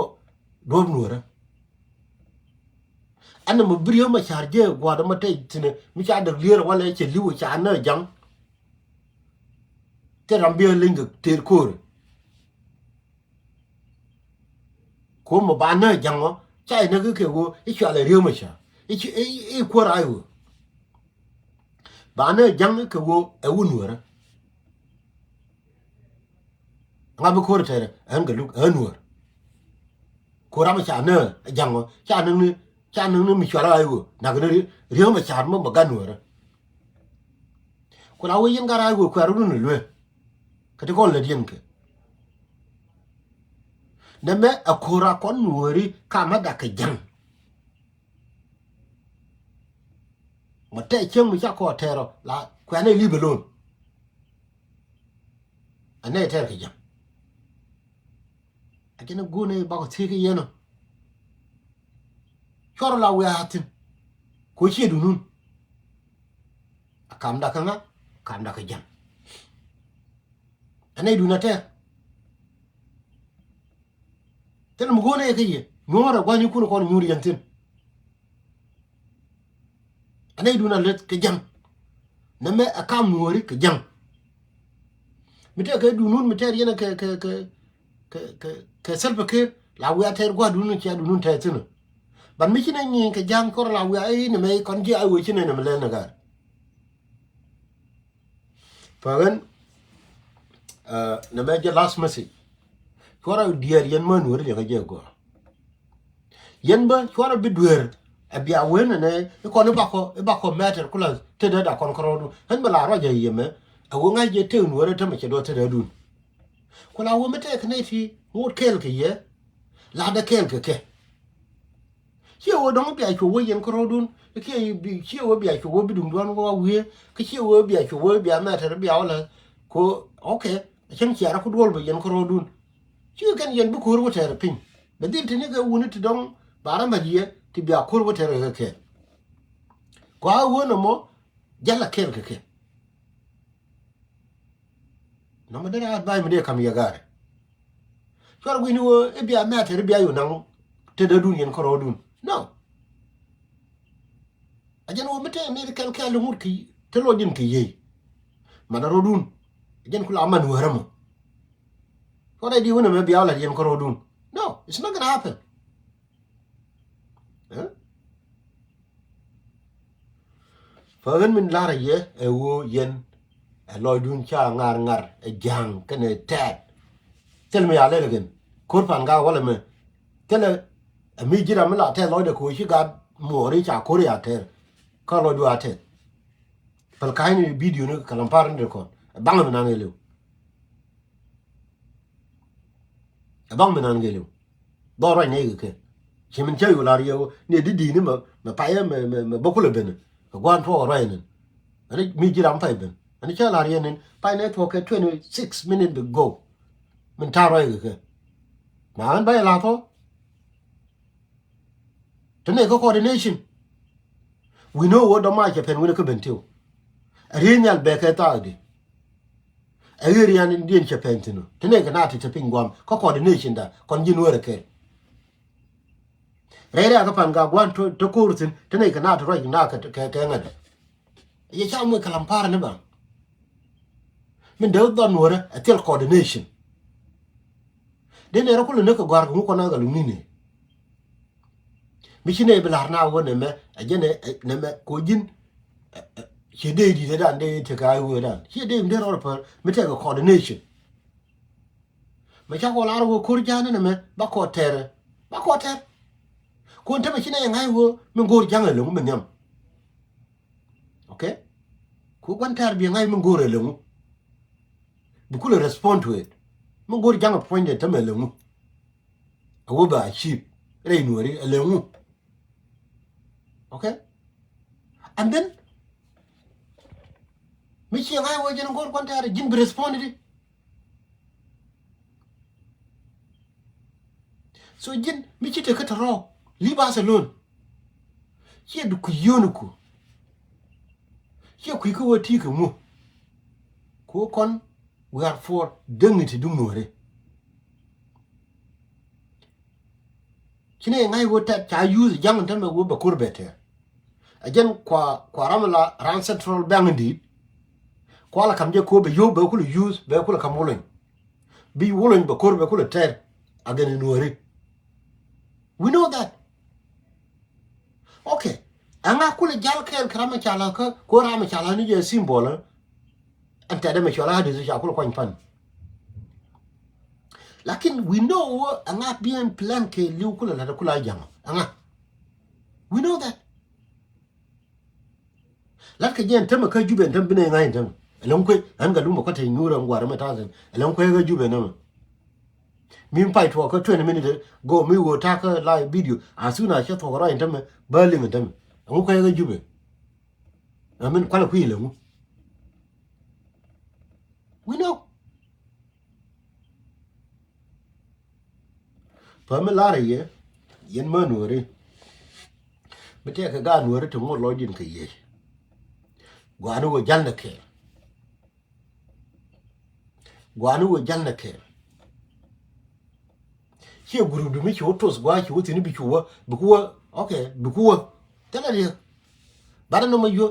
duɔ̱ɔ̱p nuɔ̱ɔ̱rä. Ɛn nɛ mɛ bi Riek Machar jiɛ gua̱a̱r mɛ tɛ thinɛ mi ca däk lier walɛ cɛ li̱w ca nä ja̱ŋ. Tɛ ram bi ɛ leny kɛ tëër ko̱r. Ko mɛ ba nä ja̱ŋ ɔ ca inä kä kɛ ɣöö i̱ cual ɛ Riek Machar i̱ ci i̱ kuäär a ɣöö ba nä ja̱ŋ kɛ ɣöö ɛ wun nuɔ̱ɔ̱rä. Ŋa bi ko̱r tɛrɛ ɛn Galuk ɛ nuɔ̱ɔ̱r. Ko ram ca nä ja̱ŋ ɔ ca nä ni ca nä ni mi cual a ɣöö nak ni Riek Machar mɛ mɛ gat nuɔ̱ɔ̱rä. Ku la wee yin gat a ɣöö kuɛɛr run luee. Kä ti kɔn lät yɛn kɛ nɛmɛ ɛ ko̱r a kɔn nuɔ̱ɔ̱ri kamä dak kɛ ja̱ŋ. Mɔ tɛɛ cieŋ mi ca kɔɔr tɛɛr ɔ la kuɛnɛ leave alone. Ɛ nɛy tɛɛr kɛ ja̱ŋ. A jɛn ɛ go̱o̱nɛ bakɔ thiek kɛ yɛn ɔ. Cuɔr la wiaa thi̱n. Ko ciɛ dunun. A kamda kä ŋa kamda kä ja̱ŋ. Ɛ nɛy dun a tɛɛr. Thil mi go̱o̱nɛ kɛ yɛ nyuɔ̱ɔ̱rɛ gua̱nyikun kɔn nyuur yɛn thi̱n. Ɛ nɛy dun a lät kɛ ja̱ŋ. Nɛmɛ ɛ kam nuɔ̱ɔ̱ri kɛ ja̱ŋ. Mi tɛɛr kɛ dunun mi tɛɛr yɛn kɛ kɛ kɛ kɛ kɛ Salva Kiir la wiaa tɛɛr gua̱a̱ dunun cia dunun tɛɛr thi̱n. Ban mi ci nɛ nyi̱i̱ŋ kɛ ja̱ŋ kɔr la wiaa i̱ nɛmɛ kɔn ji̱ a wee ci nɛ nɛmɛ lɛl nɛ ga̱a̱r. Pa̱a̱n Nɛ mɛ jɛ last message. Cuarɛ diɛɛr yɛn män weri liɛkä jɛ gɔaa. Yɛn bä cuarɛ bi dueer ɛ bia wen nɛ nɛ ikɔn ibakɔ ibakɔ mɛtɛr kula tetdä da kɔn kärɔɔdu. Ɣän bä la ruacɛ yɛ mɛ ɛ wä ŋa̱c jɛ tek nueerä tämɛ cɛ duɔ tetdädun. Kula wä mi tɛk nɛ ti ŋot kɛɛl kɛ yɛ. Latdä kɛɛl kɛ kɛ. Ciɛ wee dɔ̱ŋ bia cuɔ wee yɛn kärɔɔdun. Kiɛ bi ciɛ wee bia cuɔ wee bi duŋduan wä wiee. Kä ciɛ wee bia cuɔ wee bia mɛtɛr bia wä lɛ. Ko okay. Cäŋ ciarä ku duɔl bɛ yɛn kärɔɔdun. Ci kɛn yɛn bi ko̱r wä tɛɛr piny. Bɛ dhil tini kɛ wuni ti dɔ̱ŋ ba ram bɛ jiɛ ti bia ko̱r wä tɛɛr kɛ kɛ. Kua wee nɔmɔ jal a kɛɛl kɛ kɛ. Nɔmɔ dee raat ba̱a̱c mi dee kam yɛ gaari. Cuarɛ gui̱ni wee i̱ bia mɛtɛr i̱ bia yo̱ naŋ tetdädun yɛn kärɔɔdun. No. A jɛn wee mi tɛɛr ni kɛl kɛl iŋut kɛ te lɔcdin kɛ yiey. Mat a rɔɔdun. A jɛn kula aman wee rämɔ. Cuarɛ di wee nɛ mɛ bia wä lat yɛn kärɔɔdun. No, it's not gonna happen. Fäkän min la̱rä yɛ ɛ ɣöö yɛn ɛ lɔcdun ca ŋar ŋar ɛ ja̱a̱ŋ kɛnɛ tɛɛt. Thil mi ya lɛl kɛn ko̱r pan gaak walɛ mɛ thilɛ ɛ mi ji̱ ram mi la tɛɛth lɔcdɛ ko̱ ci gat muɔɔri ca ko̱r ya tɛɛr. Kä lɔcdu a tɛɛth. Päl ka̱cni bidio ni kɛ lampar ni dee kɔn ɛ baŋ mi nan kɛ liw. Ɛ baŋ mi nan kɛ liw. Dhɔr ruac nɛy kɛ kɛ. Ci min cä yo̱ la̱r yɛ ɣöö ni di di̱i̱ni mɛ mɛ payɛ mɛ mɛ mɛ bä kulɛ ben. Kɛ gua̱n tuɔɔk ruac nin. Ani mi ji̱ ram pay ben ani cä la̱r yɛ nin pay nɛ tuɔɔk kɛ twenty six minute bi go. Min ta̱a̱ ruac kɛ kɛ. Ma ɣän ba yɛ la̱r thɔ. Te nɛy kä coordination. Wi̱n ɣöö wä dɔ̱ma cɛ pɛn wi̱n kä ben tiw. A riey nhial bɛ kɛ thaakdi. A ɣer yan in diɛn cɛ pɛn thi̱n ɔ te nɛy kɛ na ti te piny guam kä coordination da kɔn ji̱n wär a kɛl. Rɛy rɛy a kä pan ga guan te ko̱r thi̱n te nɛy kɛ na ti ruac na kɛ kɛ ŋädɛ. Yɛ ca muc kɛ lam pa̱a̱r ni ba. Min dee dhɔn wärä a thil coordination. Dee nɛrä kulɛ ni kɛ gɔ̱a̱r kɛ ŋu kɔn a ɣä lum ni ni. Mi ci nɛy bi la̱r na wä nɛmɛ a jɛ nɛmɛ ko ji̱n. Ciɛ dee di̱t dan dee tekɛ a wee dan ciɛ dee mi dee rɔɔd pär mi tekɛ coordination. Mɛ ca kɔ lar wä ko̱r ja̱a̱n nɛmɛ ba kɔ tɛrɛ ba kɔ tɛr. Kun te mɛ ci nɛy ŋa̱c wä mi go̱o̱r ja̱ŋ ɛ lo̱ŋ mi nhiam. Okay. Ku gua̱n tɛr bi ŋa̱c mi go̱o̱r ɛ lo̱ŋ. Bi kulɛ respond to it. Mi go̱o̱r ja̱ŋ ɛ puɔ̱nydɛ te mɛ lo̱ŋ. A wä ba achieve rɛy nuɔri ɛ lo̱ŋ. Okay. And then mi ci ŋa̱c wä jɛn go̱o̱r gua̱n tɛr ji̱n bi respond di. So ji̱n mi ci te kä te rɔɔk leave us alone. Ciɛ du kui̱ yio̱o̱ni ku ciɛ kui̱ kä wä ti̱i̱ kɛ ŋu. Ku kɔn we are for dignity duŋ nuɔ̱ɔ̱ri. Ci nɛy ŋa̱c wä tɛt ca use ja̱ŋ tämɛ wä bɛ ko̱r bɛ tɛr. A jɛn kua kua ram la ran central bank in di̱i̱t. Kua la kam jɛ ko̱r bɛ yio̱w bɛ kulɛ use bɛ kulɛ kam wulony. Bi wulony bɛ ko̱r bɛ kulɛ tɛr. A gɛn in nuɔ̱ɔ̱ri. We know that. Okay. Ɛŋa kulɛ jal kɛɛl kɛ ram ca la kä ko̱r ram ca la ni jɛ symbol. Ɛn tɛt ɛmɛ cɔl a dee ca kulɛ kuany pan. Lakin we know ɛŋa bi ɛn plan kɛ liw kulɛ lat kulɛ a jaŋ ɛŋa. We know that. Lat kɛ jɛ ɛn tämɛ kä Jubɛ ɛn tämɛ bi nɛ ŋa̱c ɛn tämɛ ɛlɛŋ kuec ɛn ka lumɛ kɔtɛ nyuur ɛn guar ɛmɛ ta̱a̱ sɛn ɛlɛŋ kuec kä Jubɛ ɛn tämɛ. Mi pay tuɔɔk kä twenty minute go mi ɣöö ta̱a̱ kä live video as soon as cä thuɔk rɔy ɛn tämɛ bä liŋ ɛn tämɛ ɛŋu kuec kä Jubɛ. Amin kualɛ kui̱ lɛ ŋu. We know. Pä mi lar yɛ yɛn mä nuɔri. Mi tɛk kɛ gaat nuɔri ti ŋot lɔcdin kɛ yɛ. Guani wä jal nɛ kɛɛl. Guani wä jal nɛ kɛɛl. Ciɛ group du mi ci wä tos gua ci wä thini bi cu wä bi ku wä. Okay bi ku wä. Thilɛ riek. Bat nɔmɔ yuɔ.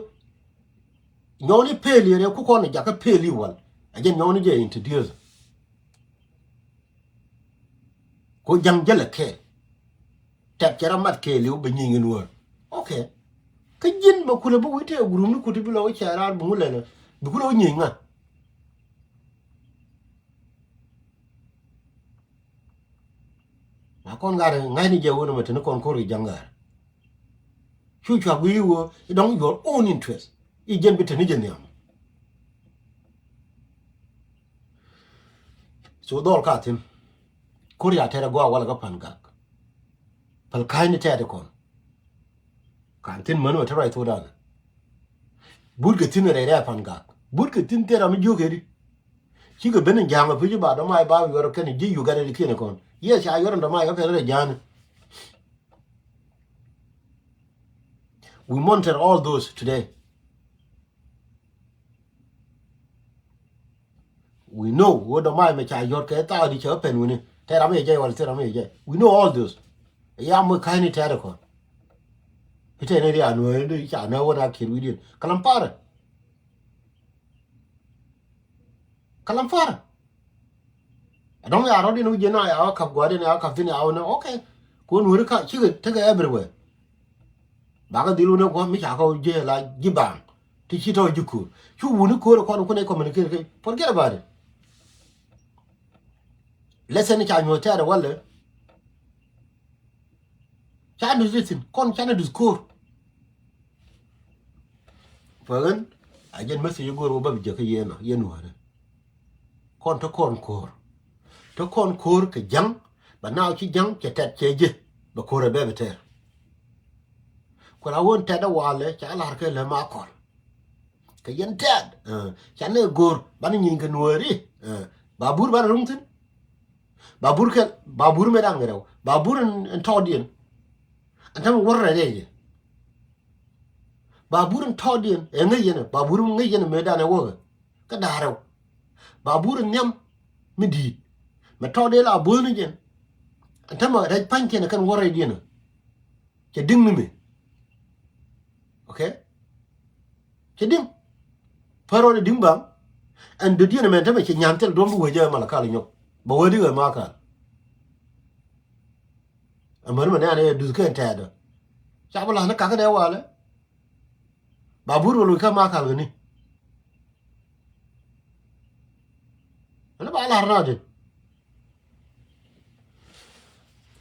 Nyɔni pel yɛ riek ku kɔn jakä pel yi wal. A jɛ nyɔni jɛ introduce. Ko jaŋ jälɛ kɛɛl. Tɛk cɛ rɔ mat kɛɛl i̱ wä bɛ nyieny in wä. Okay. Kä ji̱n bɛ kulɛ bi wi̱i̱ tëë group ni kuti bi lɔ wä cɛ raar bi ŋu lɛlɛ bi kulɛ wä nyieny ŋa. A kɔn gat ɛ ŋa̱cni jɛ wä nɔmɔ te ni kɔn ko̱r kɛ ja̱ŋ gat. Cu cuak wi̱i̱ wä i̱ dɔ̱ŋ your own interest i̱ jɛn bi te ni jɛ nhiam. So dhɔl ka thi̱n. Ko̱r ya tɛt ɛ gɔaa walɛ kä Pan Gak. Päl ka̱cni tɛt ɛ kɔn. Kan thi̱n män wä te ruac thokdan. But kɛ thi̱n rɛy rɛy Pan Gak. But kɛ thi̱n thil ram mi jiök kɛ di. Cikɛ ben in ja̱a̱ŋ a pi̱c ba dɔ̱mac ba yuɔr kɛn ji̱ Uganda di kiɛn kɔn. Yes, ca yuɔr in dɔ̱mac kä pɛl rɛy ja̱a̱ni. We monitor all those today. We know wä dɔ̱mac mɛ ca yuɔr kɛ thaak di cɛ pɛn wini. Tɛ ram yɛ jɛ wala tɛ ram yɛ jɛ. We know all those. Ya mɛ ka̱cni tɛt kɔn. Itɛ ni ria nuɛ di ca nɛ wä na kiɛn wi̱diɛn. Kalam parɛ. Kalam fara. Adɔŋ ya rɔ̱diɛn wi̱c jɛ na ya wä kap gua̱diɛn ya wä kap thi̱n ya wä nɛ, okay. Kun wuri ka cikɛ tekɛ everywhere. Bakä dhil wun ɛ gua̱ mi ca kä wä jɛ la ji̱ baaŋ. Ti ci tɔ̱ ji̱ ko̱r. Cu wuni ko̱r ɛ kɔn kun ɛ communicate kɛ. Forget about it. Lesson ca nyuɔ̱th tɛɛrɛ walɛ. Ca dus di thi̱n kɔn canɛ dus ko̱r. Pä ɣän a jɛn message go̱o̱r wä bä bi jɛ kä yɛn ɔ yɛn wärä. Kɔn te kɔn ko̱r. Te kɔn ko̱r kɛ ja̱ŋ bɛ naaw ci ja̱ŋ cɛ tɛt cɛ jɛ bɛ ko̱r ɛ bɛ bi tɛr. Kuɛ la wä tɛt ɛ walɛ ca lar kɛ lɛ ma kɔl. Kɛ yɛn tɛt ca nɛ go̱o̱r banɛ nyin kɛ nuääri. Ba bur banɛ ruŋ thi̱n. Ba bur kɛl ba bur mɛ da̱ŋ rɛw ba bur in tɔɔdiɛn. Ɛn tämɛ wär rɛc rɛc jɛ. Ba bur in tɔɔdiɛn ɛ ŋäc yɛn ba bur in ŋäc yɛn mɛ da̱ŋ ɛ wäkɛ. Kä da̱ŋ rɛw ba bur in nhiam mi di̱i̱t mɛ tɔɔdiɛn la bo̱o̱ni jɛn. Ɛn tämɛ rɛc pa̱nykiɛn ɛ kɛn wär rɛcdiɛn ɛ. Cɛ di̱ŋ ni mi. Okay. Cɛ di̱ŋ. Pär wä ni di̱ŋ baŋ. Ɛn dödiɛn ɛmɛn tämɛ cɛ nyan thil duɔ̱m bi wee jɛ malakal nyɔk bɛ wee di̱ŋ ɛ makal. Ɛmɛn mɛ nɛ̈ɛ̈n ɛ duth kɛn tɛɛdä. Ca bi la̱th ni kakä dee walɛ. Ba bur bɛ loc kä makal kɛ ni. Ɛn ba la̱r na di.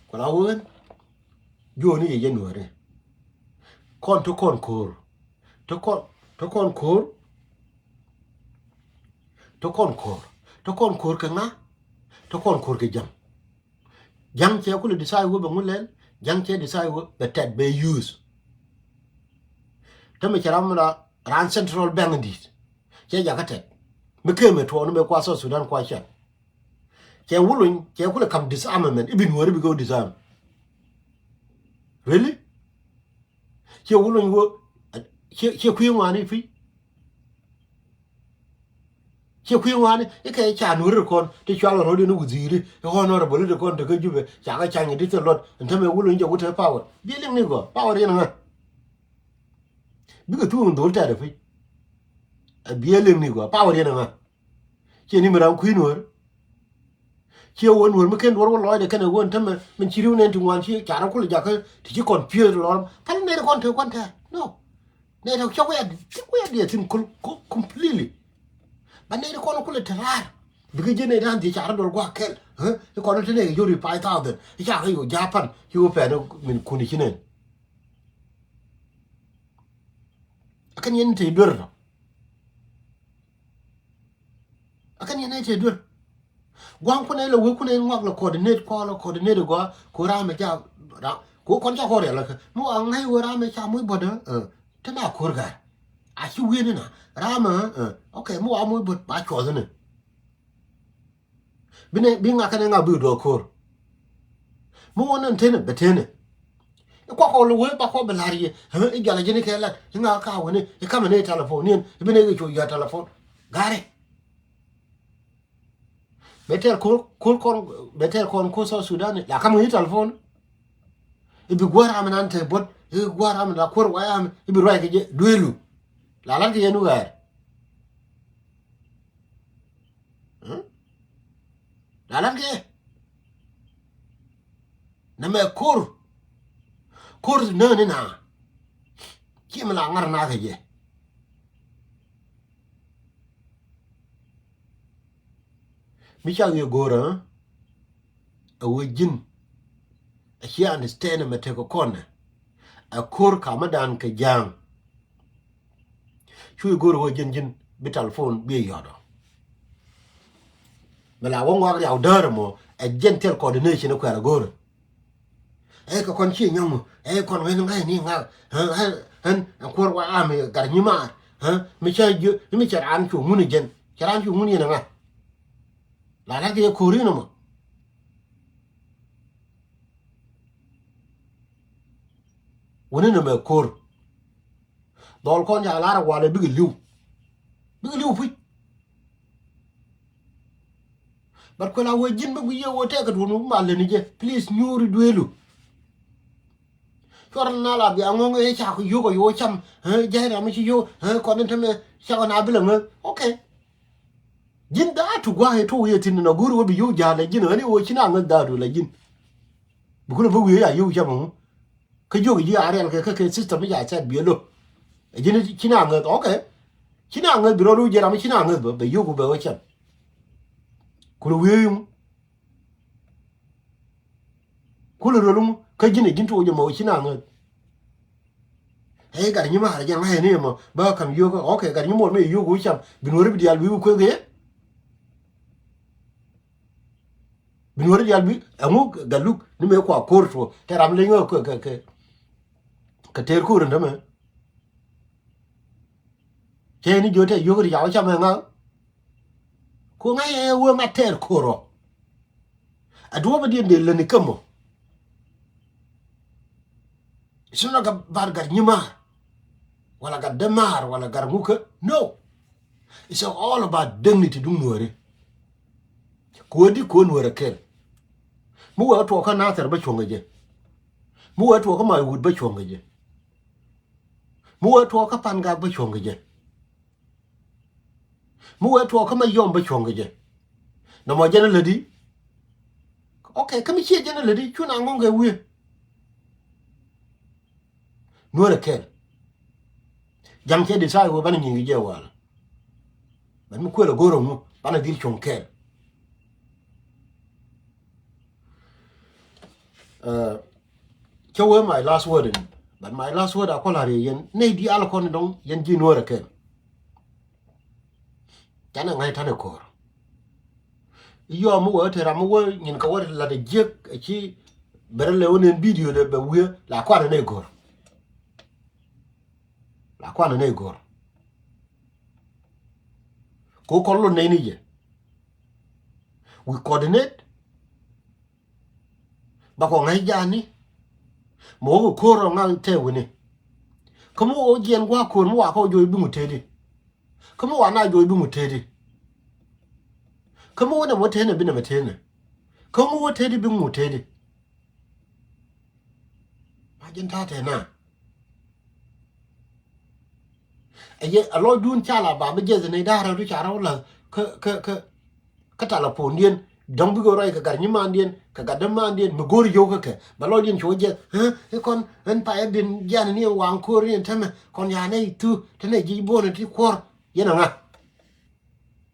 Kula wen. Juɔni yɛ yɛ nuɔri. Kɔn ti kɔn ko̱r ti kɔn ti kɔn ko̱r. Ti kɔn ko̱r ti kɔn ko̱r kɛ ŋa. Ti kɔn ko̱r kɛ ja̱ŋ. Ja̱ŋ cɛ kulɛ decide wä bɛ ŋu lɛl. Ja̱ŋ cɛ decide wä bɛ tɛt bɛ use. Tämɛ cɛ ram mi la raan central bank in di̱i̱t. Cɛ jakä tɛt mi kemɛ tuɔɔk ni mɛ kua South Sudan kua cɛn. Cɛ wuluny cɛ kulɛ kam disarmament ibi nuɔri bi kɛ wä disarm. Really? Ciɛ wuluny wä ciɛ kui̱ ŋuani pi̱. Ciɛ kui̱ ŋuani ikɛ ca nuɔri kɔn ti cual rɔ̱diɛn wudhi̱i̱ri. Honorable ti kɔn ti kä Jubɛ ca kä cany ti thil luɔt ɛn tämɛ wuluny jɛ wut te power. Bi liŋ ni gɔ power yɛn ŋa. Bikɛ thuŋ dhol tɛɛr ɛ pi̱. Ɛ biɛ liŋ ni gua power yɛn ɛ ŋa. Ciɛ ni mi ram kui̱ nuɔ̱ɔ̱r. Ciɛ wä nuɔ̱ɔ̱r mi ken duɔ̱r wä lɔcdɛ kɛnɛ wä ɛn tämɛ min ci ri̱w nɛn ti ŋuan ci ca rɔ kulɛ jakä ti ci confuse lɔr. Pal nɛy ti kɔn te kuan tɛɛr no. Nɛy ti cɔk wiat cɔk wiat diɛ thin kul completely. Ba nɛy ti kɔn kulɛ te raar. Bikɛ jiɛ nɛy dan dhiɛ ca rɔ duɔl gua̱a̱k kɛl. Ikɔn te nɛy kɛ jori five thousand ica kɛ yo̱ Japan ci wä pɛn min kuni ci nɛn. Akɛn yɛn te duer tɔ. Akɛn yɛn te duer. Gua̱a̱ŋ kunɛ lɛ wek kunɛ ŋuak lɛ coordinate kua lɛ coordinate gua ko ram mɛ ca ram ko kɔn ca kɔn rial lɛ kɛ mi wa ŋa̱c wek ram mɛ ca muc bɔt ɛ te na ko̱r ga̱a̱r. A ci wi̱i̱ ni na ram ɛ ok mi wa muc bɔt ba cuɔth ni. Bi nɛ bi ŋa kɛnɛ ŋa bi duɔ̱ɔ̱k ko̱r. Mi wä nɛn teni bɛ teni. I̱ kuak kɔk lo̱ wee ba kɔk bɛ la̱r yɛ i̱ jɔal a ji̱n ikɛ lat i̱ ŋa ka weni i̱ kamɛ ni telephone niɛn i̱ bi nɛ i̱ cuɔ yɔ̱a̱ telephone. Gari. Bɛ tɛl ko̱r ko̱r kɔn bɛ tɛl kɔn ko̱r South Sudan la kamɛ ni telephone. I̱ bi gua̱a̱r amɛ nan te buɔ̱t i̱ gua̱a̱r amɛ la kuäär wayam i̱ bi ruac kɛ jɛ duelu. La lat kɛ yɛn wä ɣaar. Lalat kɛ nɛmɛ ko̱r ko̱r nääni na. Ci mi la ŋa̱r na kɛ jɛ. Mi ca wiɛ go̱o̱rä a wee ji̱n. A /ciɛ understand mɛ tekɛ kɔn ɛ. Ɛ ko̱r kamädan kɛ ja̱a̱ŋ. Cu i̱ go̱r ɣöö ji̱n ji̱n bi telephone bi yɔ̱t ɔ. Mɛ la wä ŋuak riaw däär ɛmɔ ɛ gentle coordination ɛ kuɛɛr ɛ go̱r. Ɛ kɛ kɔn ci nyɔŋ ɛ kɔn ɣän ŋa̱c ni ŋa̱k ɣän ɣän ɛ kuɔr wa am ɛ gat nyimaar. Mi cä jiö mi cɛ raan cu ŋun ɛ jɛn cɛ raan cu ŋun yɛn ɛ ŋa̱k. La la̱t kɛ yɛ ko̱r inɔ mɔ. Wuni nɛ mɛ ko̱r. Dhɔl kɔn ca lar a walɛ bikɛ li̱w. Bikɛ li̱w puc. But kuɛ la wee ji̱n bä guic yɛ wee tɛk kɛ duun wä mal leni jɛ. Please nyuuri dueelu. Cuɔr na la bia ŋɔŋ ëë cak yio̱k a yo̱o̱ cam. Jay ram ci yo̱o̱ kɔn in tämɛ cak na bilɛ ŋäth. Okay. Ji̱n dhaatu gua̱a̱k i̱ tuɔɔk yɛ thi̱n nɔ go̱o̱ri wä bi yio̱w ja̱a̱l la ji̱n ɣän i̱ wä ci na ŋäth dhaatu la ji̱n. Bi kulɛ bä wiee ya yio̱w cam ɛŋu. Kä jiök ji̱ a riɛl kɛ kä kɛ system i̱ ca cɛt biɛ lo̱k. Ɛ ji̱n ci na ŋäth, okay. Ci na ŋäth bi rɔɔd wä jiɛ ram ci na ŋäth bä bɛ yio̱w ku bɛ wä cam. Kulɛ wiee iŋu. Kulɛ röl ŋu kä ji̱n ɛ ji̱n tuɔɔk jɛ mɔ ci na ŋäth. Ɛ gat nyimaar jɛ ŋa̱c ni mɔ bä ka̱m yio̱k, okay, gat nyimuɔr mi yio̱k wi̱i̱ cam bi nuɔ̱ri bi diaal wi̱i̱ wi̱i̱ kuek yɛ. Bi nuɔ̱ri diaal bi ɛŋu gat luk ni mëë kua ko̱r tuɔ tɛ ram leny ɣä kɛ kɛ kɛ tëër ko̱r in tämɛ. Cɛ ni jiö tɛ yio̱k ri ca wä cam ɛ ŋa̱. Ku ŋa̱c ɛ wee ŋa̱ tɛɛr ko̱r ɔ. A duɔ̱ɔ̱p a diɛn dee läni kä mɔ. It's not like about gat nyimaar wala gat dämaar wala gat ŋukä. No. It's all about dignity duŋ nuääri. Kuädi kuäär nuäärä kɛl. Mi wee tuɔɔkä Nathɛr bä cuɔ̱ŋ kɛ jɛ. Mi wee tuɔɔkä Maiwut bä cuɔ̱ŋ kɛ jɛ. Mi wee tuɔɔkä Pangak bä cuɔ̱ŋ kɛ jɛ. Mi wee tuɔɔkä Mayɔm bä cuɔ̱ŋ kɛ jɛ. Nɔmɔ jɛn a lätdi. Okay, kä mi ciɛ jɛn a lätdi cu na ŋɔ̱ŋ kɛ wiee. Nuäärä kɛl. Ja̱ŋ cɛ decide wee banɛ nyiŋ kɛ jɛ wal. But mi kuël a go̱r ɛŋu banɛ dhil cuɔ̱ŋ kɛl. Cä wee my last word in, but my last word a kɔl a riey yɛn nɛy diaal kɔn dɔŋ yɛn ji̱ nuäärä kɛl. Canɛ ŋa̱c tanɛ ko̱r. Yɔm mi wee te ram mi wee nyin kɛ wee lat a jiäk a ci bɛ rɛ lɛ wä nɛn video dɛ bɛ wiee la kuanɛ nɛy go̱r. La kuanɛ nɛy go̱r. Ko kɔn lot nɛy ni jɛ. We coordinate. Ba kɔ ŋa̱c ja̱a̱ni. Mɛ wä kɛ ko̱r rɔ ŋa̱c tɛɛ wini. Kä mi wä jiɛn gua̱a̱k ko̱r mi wa kɔ joc bi ŋut teti. Kä mi wa na joc bi ŋut teti. Kä mi wä nɛ mɔ teni bi nɛ mɛ teni. Kä mi wä teti bi ŋut teti. Ma jɛn ta̱a̱ tɛɛ na. Ɛ yɛ a lɔcdun ca la ba mi jiɛth ni da̱rä du ca rɔw la kä kä kä kä talapondiɛn dɔ̱ŋ bikɛ rɔy kɛ gat nyimandiɛn kɛ gat dämandiɛn mi go̱r yio̱w kä kɛ ba lɔcdiɛn cu jiɛth. I̱ kɔn ɛn payɛ bin jian ni ɛn waŋ ko̱r ni ɛn tämɛ kɔn ya nɛ i̱ thu te nɛ ji̱ buɔ̱n ti kuɔr yɛn a ŋa.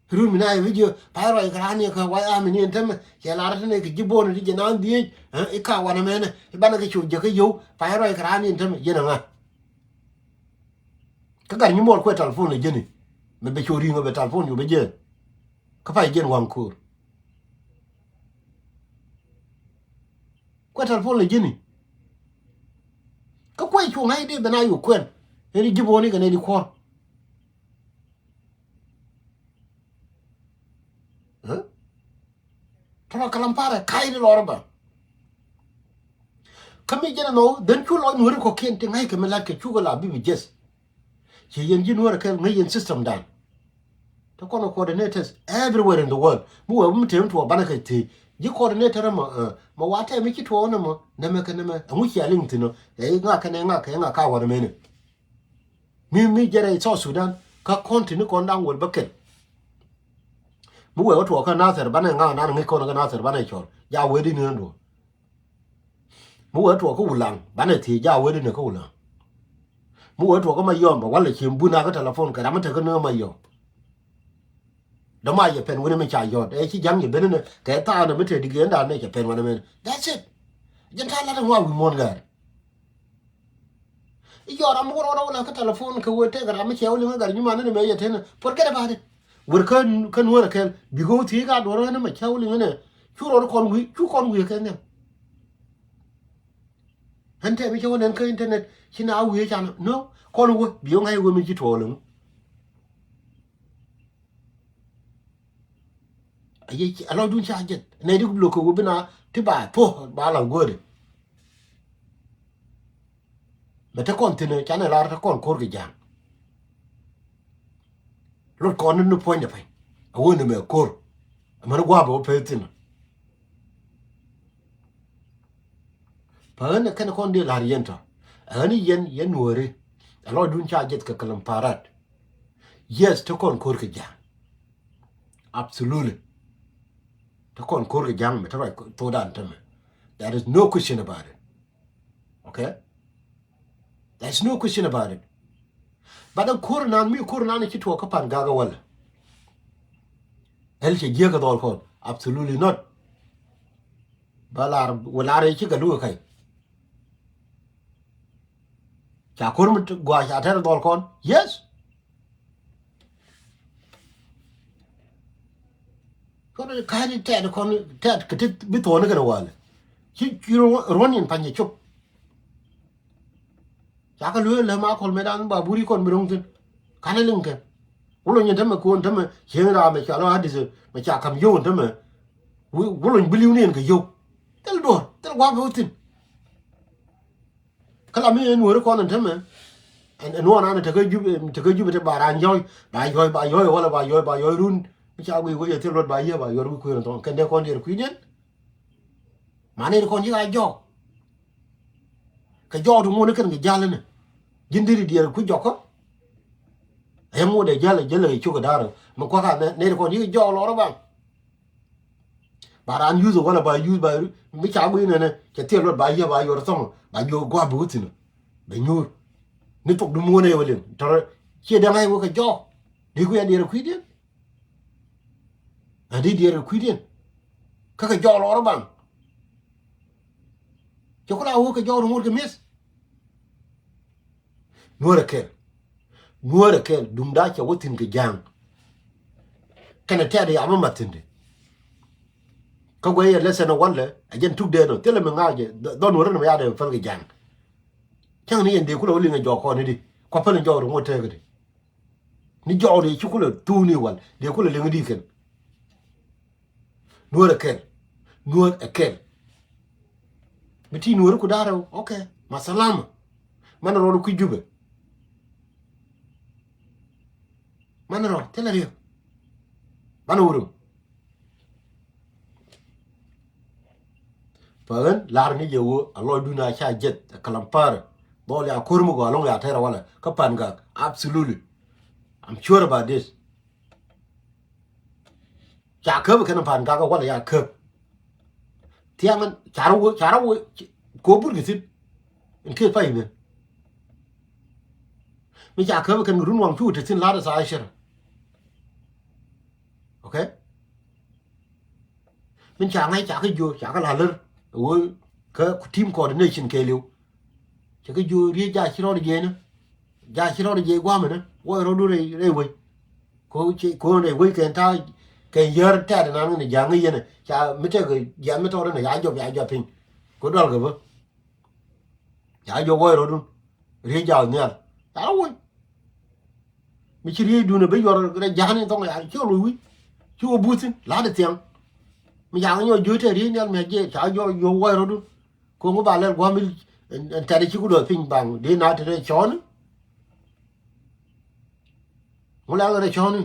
Run mi na yɛ bi jiö pay rɔy kɛ raan ni kɛ way ami ni ɛn tämɛ cɛ lar te nɛ kɛ ji̱ bo̱o̱n ti jɛ naan dhieec. I̱ ka wanɛ mɛnɛ i̱ banɛ kɛ cu jɛ kä yio̱w pay rɔy kɛ raan ni ɛn tämɛ yɛn a ŋa. Kä gat nyi muɔr kuɛ talpon lɛ jeni mɛ bɛ cu ri̱ŋ ɔ bɛ talpon cu bɛ jɛ. Kä pay jɛn waŋ ko̱o̱r kuɛ talpon lɛ jeni. Kä kuɛ cu ŋa̱c dee bɛ na yuk kuɛn ɛn i̱ ji̱ bo̱o̱n ikɛ nɛn i̱ kuɔr. Tɔrɔ kalam parɛ ka̱y ni lɔrä bä. Kä mi jɛn ɛnɔ dhän cu lɔc nuɔ̱ri kɔ̱kiɛn ti ŋa̱ckɛ mi la̱tkɛ cukɛ la bi bi jeth. Ci yɛn ji̱ nuɔ̱rä kɛl ŋäc yɛn system dan. Te kɔn coordinators everywhere in the world mi wee mi tem tuɔɔk banɛ kɛ thiec ji̱ coordinator mɔ. Mɔ wa tɛm mi ci tuɔɔk ni mɔ nɛmɛ kɛ nɛmɛ ɛŋu cia liŋ thi̱n ɔ. Ɛ ŋa kɛn ɛ ŋa kɛ ŋa ka wär mɛni. Mi mi jɛrɛ South Sudan kä kɔn tini kɔn da̱ŋ wäl bä kɛl. Mi wee wä tuɔɔk kä Nathɛr banɛ ŋa̱ nan ŋi̱c kɔn kä Nathɛr banɛ cɔl ja wee di ni ɣän duɔ. Mi wee tuɔɔk kä Wulaŋ banɛ thiec ja wee di ni kä Wulaŋ. Mi wee tuɔɔk kä Mayɔm bɛ walɛ ciem bun a kä telephone kɛ ram mi te kä ni Mayɔm. Däma yɛ pɛn wini mi ca yɔt ɛ ci ja̱ŋ yɛ ben ni kɛ thaanɛ mi te digɛ ndan ni cɛ pɛn wini mi. That's it. Jɛn ta̱a̱ lat in ŋuak wi̱i̱ muɔ̱ɔ̱n gäär. I̱ jɔɔr ram mi wä rɔɔdɛ wä lɛ kä telephone kɛ wee tëëkɛ ram mi cɛ wä liŋ ɛ gɛr nyiman ni mɛ yɛ tënɛ puɔt kɛn ɛ ba̱a̱di. Wer kä, kä Nuäär ɛ kɛl bikɛ wä thiec ka duɔ̱r ɣän mɛ cɛ wä liŋ ɛnɛ. Cu rɔɔdɛ kɔn wi̱i̱, cu kɔn wi̱i̱ kɛ nhiam. Ɣän tɛm i̱ cɛ wä nɛn kä internet ci na wi̱i̱ can nɔ kɔn wä bi wä ŋa̱c wä mi ci tuɔɔk liŋ. Aye, a lɔcdun ca jeth nɛy di ku lo̱k kɛ wä bi na ti ba thuɔ̱k ba laŋ guäärdi. Mɛ te kɔn thi̱n canɛ lar te kɔn ko̱r kɛ ja̱a̱ŋ. Lot kɔn ni ni puɔ̱nydɛ pɛny a wä ni mɛ ko̱r. Mɛn gua̱a̱p ɛ wä peth thi̱n. Pä ɣän ɛ kɛn kɔn di la̱r yɛn tɔ ɛ ɣän i̱ yɛn yɛn Nuääri. A lɔcdun ca jeth kɛ kɛ lɛm pa̱a̱rat. Yes, te kɔn ko̱r kɛ ja̱a̱ŋ. Absolutely. Te kɔn ko̱r kɛ ja̱a̱ŋ mɛ te ruac thokdan tämɛ. There is no question about it. Okay? There is no question about it. But the ko̱r nan mi ko̱r nan ci tuɔɔk kä Pan Gak ɛ walɛ. Ɛl cɛ jiäk kɛ dhɔl kɔn. Absolutely not. Ba lar wä lar i̱ ci kɛ luk ɛ ka̱c. Ca ko̱r mi gua̱a̱c ca tɛr dhɔl kɔn. Yes. Kɔn ka̱a̱c tɛt kɔn tɛt kɛ ti bi thuɔ̱ɔ̱ni kɛn walɛ. Ci, ci ruɔ̱n in panyɛ cop. Ca kɛ luee lɛ ma kɔl mɛ dan ba buri kɔn bi ro̱ŋ thi̱n. Kanɛ liŋ kɛn. Wulɔ nyin tämɛ kuɔn tämɛ cieŋ raa mɛ ca lɔ hadith mɛ ca kam yio̱w tämɛ. Wulɔ bi li̱w ni ɛn kɛ yio̱w. Thil duɔ̱ɔ̱r thil gua̱a̱p bi wä thi̱n. Kä la mi ɛn weri kɔn ɛn tämɛ. Ɛn, ɛn nuɔn an tekä jup, tekä jup te ba ran yɔy ba yɔy ba yɔy wala ba yɔy ba yɔy run. Mi ca wi̱i̱ wec ɛ thil luɔt ba yiëë ba yɔr wi̱i̱ kuëën thɔŋ kɛn dee kɔn diɛɛr kui̱diɛn. Manɛ ri kɔn ji̱ ka jɔɔk. Kɛ jɔɔk ti ŋuɔ̱n kɛn kɛ jal inɛ ji̱n diri diɛɛr kui̱ jɔkä. Ɛyɛ ŋuɔ̱t ɛ jal ɛ jal ɛ cok ɛ da̱rä mi kua̱k a nɛ ri kɔn ji̱ kɛ jɔɔk lɔrä baŋ. Ba raan yuth wala ba yuth ba mi ca guiy nɛnɛ cɛ thiɛl luɔt ba yiëë ba yuɔr thɔŋ ba jiök gua̱a̱p bi wä thi̱n. Bɛ nyuur ni thok dum ŋuɔ̱n ɛ wä liŋ tɔrɔ. Ciɛ dɛŋ a wä kɛ jɔɔk di kui̱ a diɛɛr kui̱diɛn. A di diɛɛr kui̱diɛn kä kɛ jɔɔk lɔrä baŋ. Cɛ ku la wä kɛ jɔɔk ri ŋuɔ̱t kɛ mi̱eth. Nuäärɛ kɛl. Nuäärɛ kɛl duŋda cɛ wä thi̱n kɛ ja̱a̱ŋ. Kɛnɛ tɛ̈t yam mi mat thi̱n di. Kä guɛ yɛ lesson walɛ a jɛn tuk dee nɔ thilɛ mi ŋa̱c jɛ dhɔn wä rin mi ya̱ dee päl kɛ ja̱a̱ŋ. Cäŋ ni yɛn dee kulɛ wä liŋ ɛ jɔɔk kɔn ni di kua päl in jɔɔk ri ŋuɔ̱t tɛɛk di. Ni jɔɔk di ci kulɛ thuuni wal dee kulɛ liŋ di kɛn. Nuäär ɛ kɛl. Nuäär ɛ kɛl. Mi ti nuäär ku da̱rɛ. Ok. Ma salama. Manɛ rɔɔd kui̱ Jubɛ. Manɛ rɔɔd thilɛ riek. Banɛ wurum. Pä ɣän lar ni jɛ wä a lɔcdun a ca jeth a kalam parɛ. Dhɔl ya ko̱r mi gɔaa lɔŋ ya tɛrɛ walɛ kä Pan Gak. Absolutely. I'm sure about this. Ca käp kɛn Pan Gak walɛ ya käp. Thiaŋ ca rɔ wee ca rɔ wee ko but kɛ thi̱n. In kiɛ pay ben mi ca käp kɛn run waŋ cu te thi̱n lar sa cir. Okay. Min ca ŋa̱c ca kä jiö ca kä la lär wee kä team coordination kɛɛliw. Cɛ kä jiö riee ja ci rɔɔd jiɛɛnä. Ja ci rɔɔd jiɛɛn gua̱a̱mɛ nä wä rɔɔdu rɛy rɛy wec. Ko ci ko rɛy wec kɛn ta̱a̱ kɛn yär tɛɛt nan ŋä ni ja̱a̱ŋ ŋä yɛnɛ ca mi tɛk jiath mi tɔɔrɛ nä ya jɔp ya jɔp piny. Ko dual kɛ bä. Ya jɔp wä rɔɔdun riee ja nhial. Ya rɔ wec. Mi ci riee dun a bi yuɔr rɛ ja̱a̱ŋ ni thɔŋ ya ci wä loc wi̱c. Ci wä buth thi̱n la̱t thiaŋ. Mi ca ŋä nyɔk jiö tɛɛt riee nhial mi a jiɛ ca jɔp wä rɔɔdun. Ko ŋu ba lɛl gua̱a̱m mi ɛn tɛt ci ku duɔth piny baŋ dee na te rɛ cɔɔni. Ŋu lɛl rɛ cɔɔni.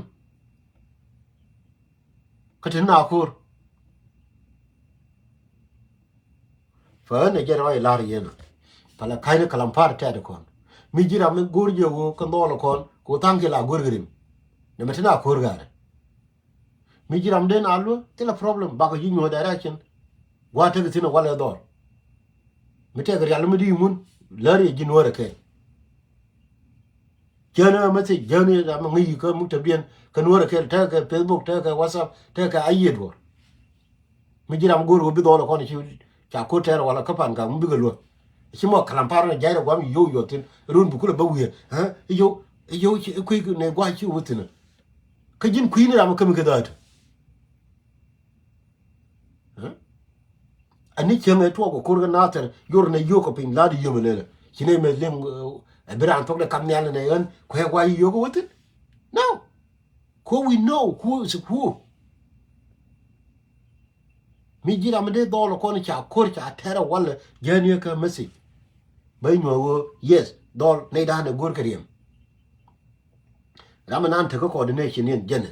Kä te na ko̱r. Fä ɣän ɛ jɛ rɔy lar yɛn. Pälɛ ka̱cni kalam pa̱a̱r tɛt kɔn mi ji̱ ram mi go̱r jɛ ɣöö kä nhɔɔl kɔn ko tha̱a̱ŋ ki la go̱r kɛ rim. Nɛ mɛ te na ko̱r ga̱rɛ. Mi ji̱ ram den a luä thilɛ problem bakɔ ji̱ nyuɔ̱th direction. Gua̱a̱th tek thi̱n ɛ walɛ dhɔr. Mi tɛk rial mi di imun lär yɛ ji̱ nuäärɛ kɛɛl. Jiɛn ɛ message jiɛn ɛ ram ŋäc yi kä muktab diɛn kä nuäärɛ kɛɛl tekɛ Facebook tekɛ WhatsApp tekɛ a yiëë duɔ̱ɔ̱r. Mi ji̱ ram go̱o̱r ɣöö bi dhɔl ɛ kɔn ci Ca ko̱r tɛɛr walɛ kä Pangak mi bikɛ luäk. Ci mɔ kalam par ni ja̱a̱c rɛ guam yow yɔthin run bi kulɛ bä wiee. Ɛ yow, ɛ yow ci kui̱ ni gua̱c ci wä thin. Kä ji̱n kui̱ni ram kä mi kä dha̱a̱t. Ani cieŋ ɛ tuɔɔk ɛ ko̱r kä Nathɛr yor nɛ yio̱o̱k kɛ piny la̱t yio̱o̱k ɛ lelɛ ci nɛ mɛ liŋ. Ɛ bi raan thuɔ̱k dee kam nhial nɛ ɣän kuɛ gua̱c yio̱o̱k ɛ wä thin. No. Ko we know who is who. Mi ji̱ ram mi dee dhɔl kɔn ca ko̱r ca tɛrɛ walɛ jäni kä message. Bä nyuɔ wä yes dhɔl ney dan ɛ go̱r kɛ riɛm. Ram mi nan tekä coordination yɛn jɛnɛ.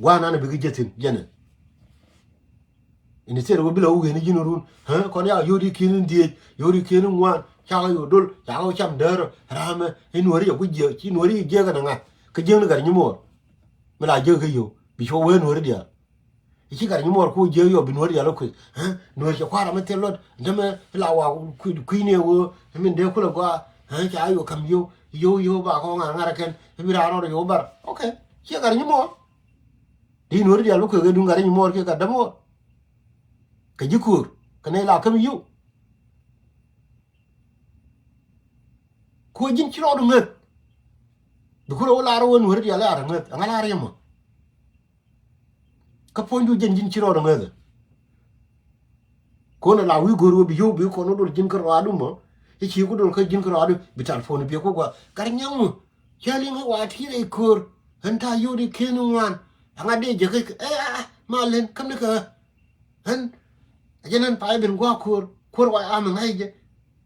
Gua̱a̱ nan bikɛ jɛ thin jɛnɛ. Ini thil wä bi la wä wen ji̱n run. Hä kɔn ya yodi kieni dhiec yodi kieni ŋuan. Ca wä yo dol ca wä cam däärä ramɛ. Inuɔri yɛ ku jiɛ ci nuɔri jiɛ kɛ na ŋa̱. Kä jiɛŋni gat nyimɔɔr. Mi la jiɛ kɛ yo bi cuɔ wee nuɔri diaal. Ici gat nyimɔɔr ku jiɛ yɔ bi nuɔri diaal kui̱. Hä nuɔri cɛ kua̱r ram mi thil luɔt. Dämɛ la wa kui̱ni wä min dee kulɛ gɔaa. Hä ca yo kam yo yo yo ba kɔ ŋa̱r ŋa̱r kɛn. Ibi ra rɔr yo bar. Okay. Ciɛ gat nyimɔɔr. Di nuɔri diaal bä kuek ɛ duŋ gat rɛy muɔɔr kiɛ gat dämuɔɔr. Kɛ ji̱ ko̱o̱r kɛ nɛy la käm yiw. Kuɔ ji̱n ci rɔɔdu ŋäth. Bi kurɛ wä lar wä nuɔri diaal lar ŋäth aŋa lar yɛmɔ. Kä puɔ̱nydu jɛn ji̱n ci rɔɔdu ŋäth. Ko̱n ala wi̱i̱ go̱r wä bi yio̱w bi kɔn wä dol ji̱n kä rɔadu mɔ. I̱ ci ku dol kä ji̱n kä rɔadu bi tal puɔ̱n bi ku gua gat nyaŋ mɔ. Cä liŋ i̱ wa ti rɛy köör ɣän ta̱a̱ yio̱w di ken i̱ ŋuan. Ɛŋa dee jɛ kä ɛ ma lɛn käm ni kä ɣän. Ɛ jɛn ɣän pay ben gua̱a̱ köör köör wa am ŋa̱c jɛ.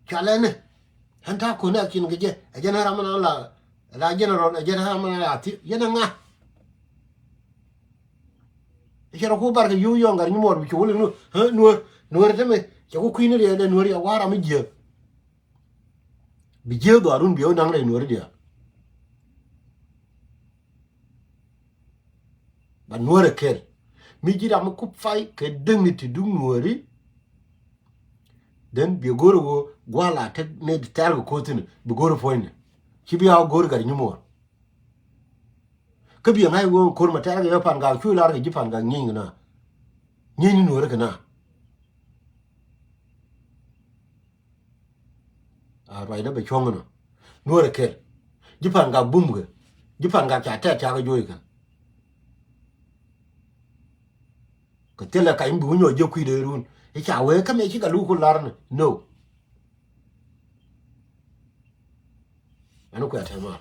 Cua lɛn ɛ ɣän ta̱a̱ ko̱n ɛ kin kɛ jɛ ɛ jɛn ɣän ram na la la general ɛ jɛn ɣän ram na la ti yɛn ɛ ŋa. Cɛ rɔ ku bar kɛ yio̱w yɔŋ gat nyi muɔr bi cu wä liŋ ni ɣän nuɔr nuɔr tɛmɛ cɛ ku kui̱ni riɛ dɛ nuɔr yɛ wa̱a̱ ram mi jiääk. Bi jiääk dhɔaarun bi ɣä naŋ rɛy nuɔ̱ɔ̱ri diaal. Ba nuɔ̱ɔ̱rɛ kel mi ji̱ ram mi kup pay kɛ däŋni ti duŋ nuɔ̱ɔ̱ri. Then bi go̱o̱rɛ ɣöö gua̱a̱la tek ni tɛ̈r kɛ ko̱thi̱n bi go̱o̱rɛ puɔ̱nyni. Ci bi a go̱o̱ri gat nyi muɔ̱ɔ̱r. Kä bi ŋa̱c ɣöö ko̱r ma tɛ̈r kɛ yɛ Pangak cu lar kɛ ji̱ Pangak nyieny kɛ na. Nyieny ni nuɔ̱ɔ̱ri kɛ na. A ruacdä bɛ cuɔ̱ŋ inɔ nuɔ̱ɔ̱rɛ kel. Ji̱ Pangak bum kɛ ji̱ Pangak ca tɛt ca kɛ joc kɛ. Kɛ thilɛ kac mi bi wä nyɔk jiäk kui̱dɛ run i̱ ca wee kä mɛ ci kɛ luk ku lar ni no. Ɛn kuɛ tɛmar.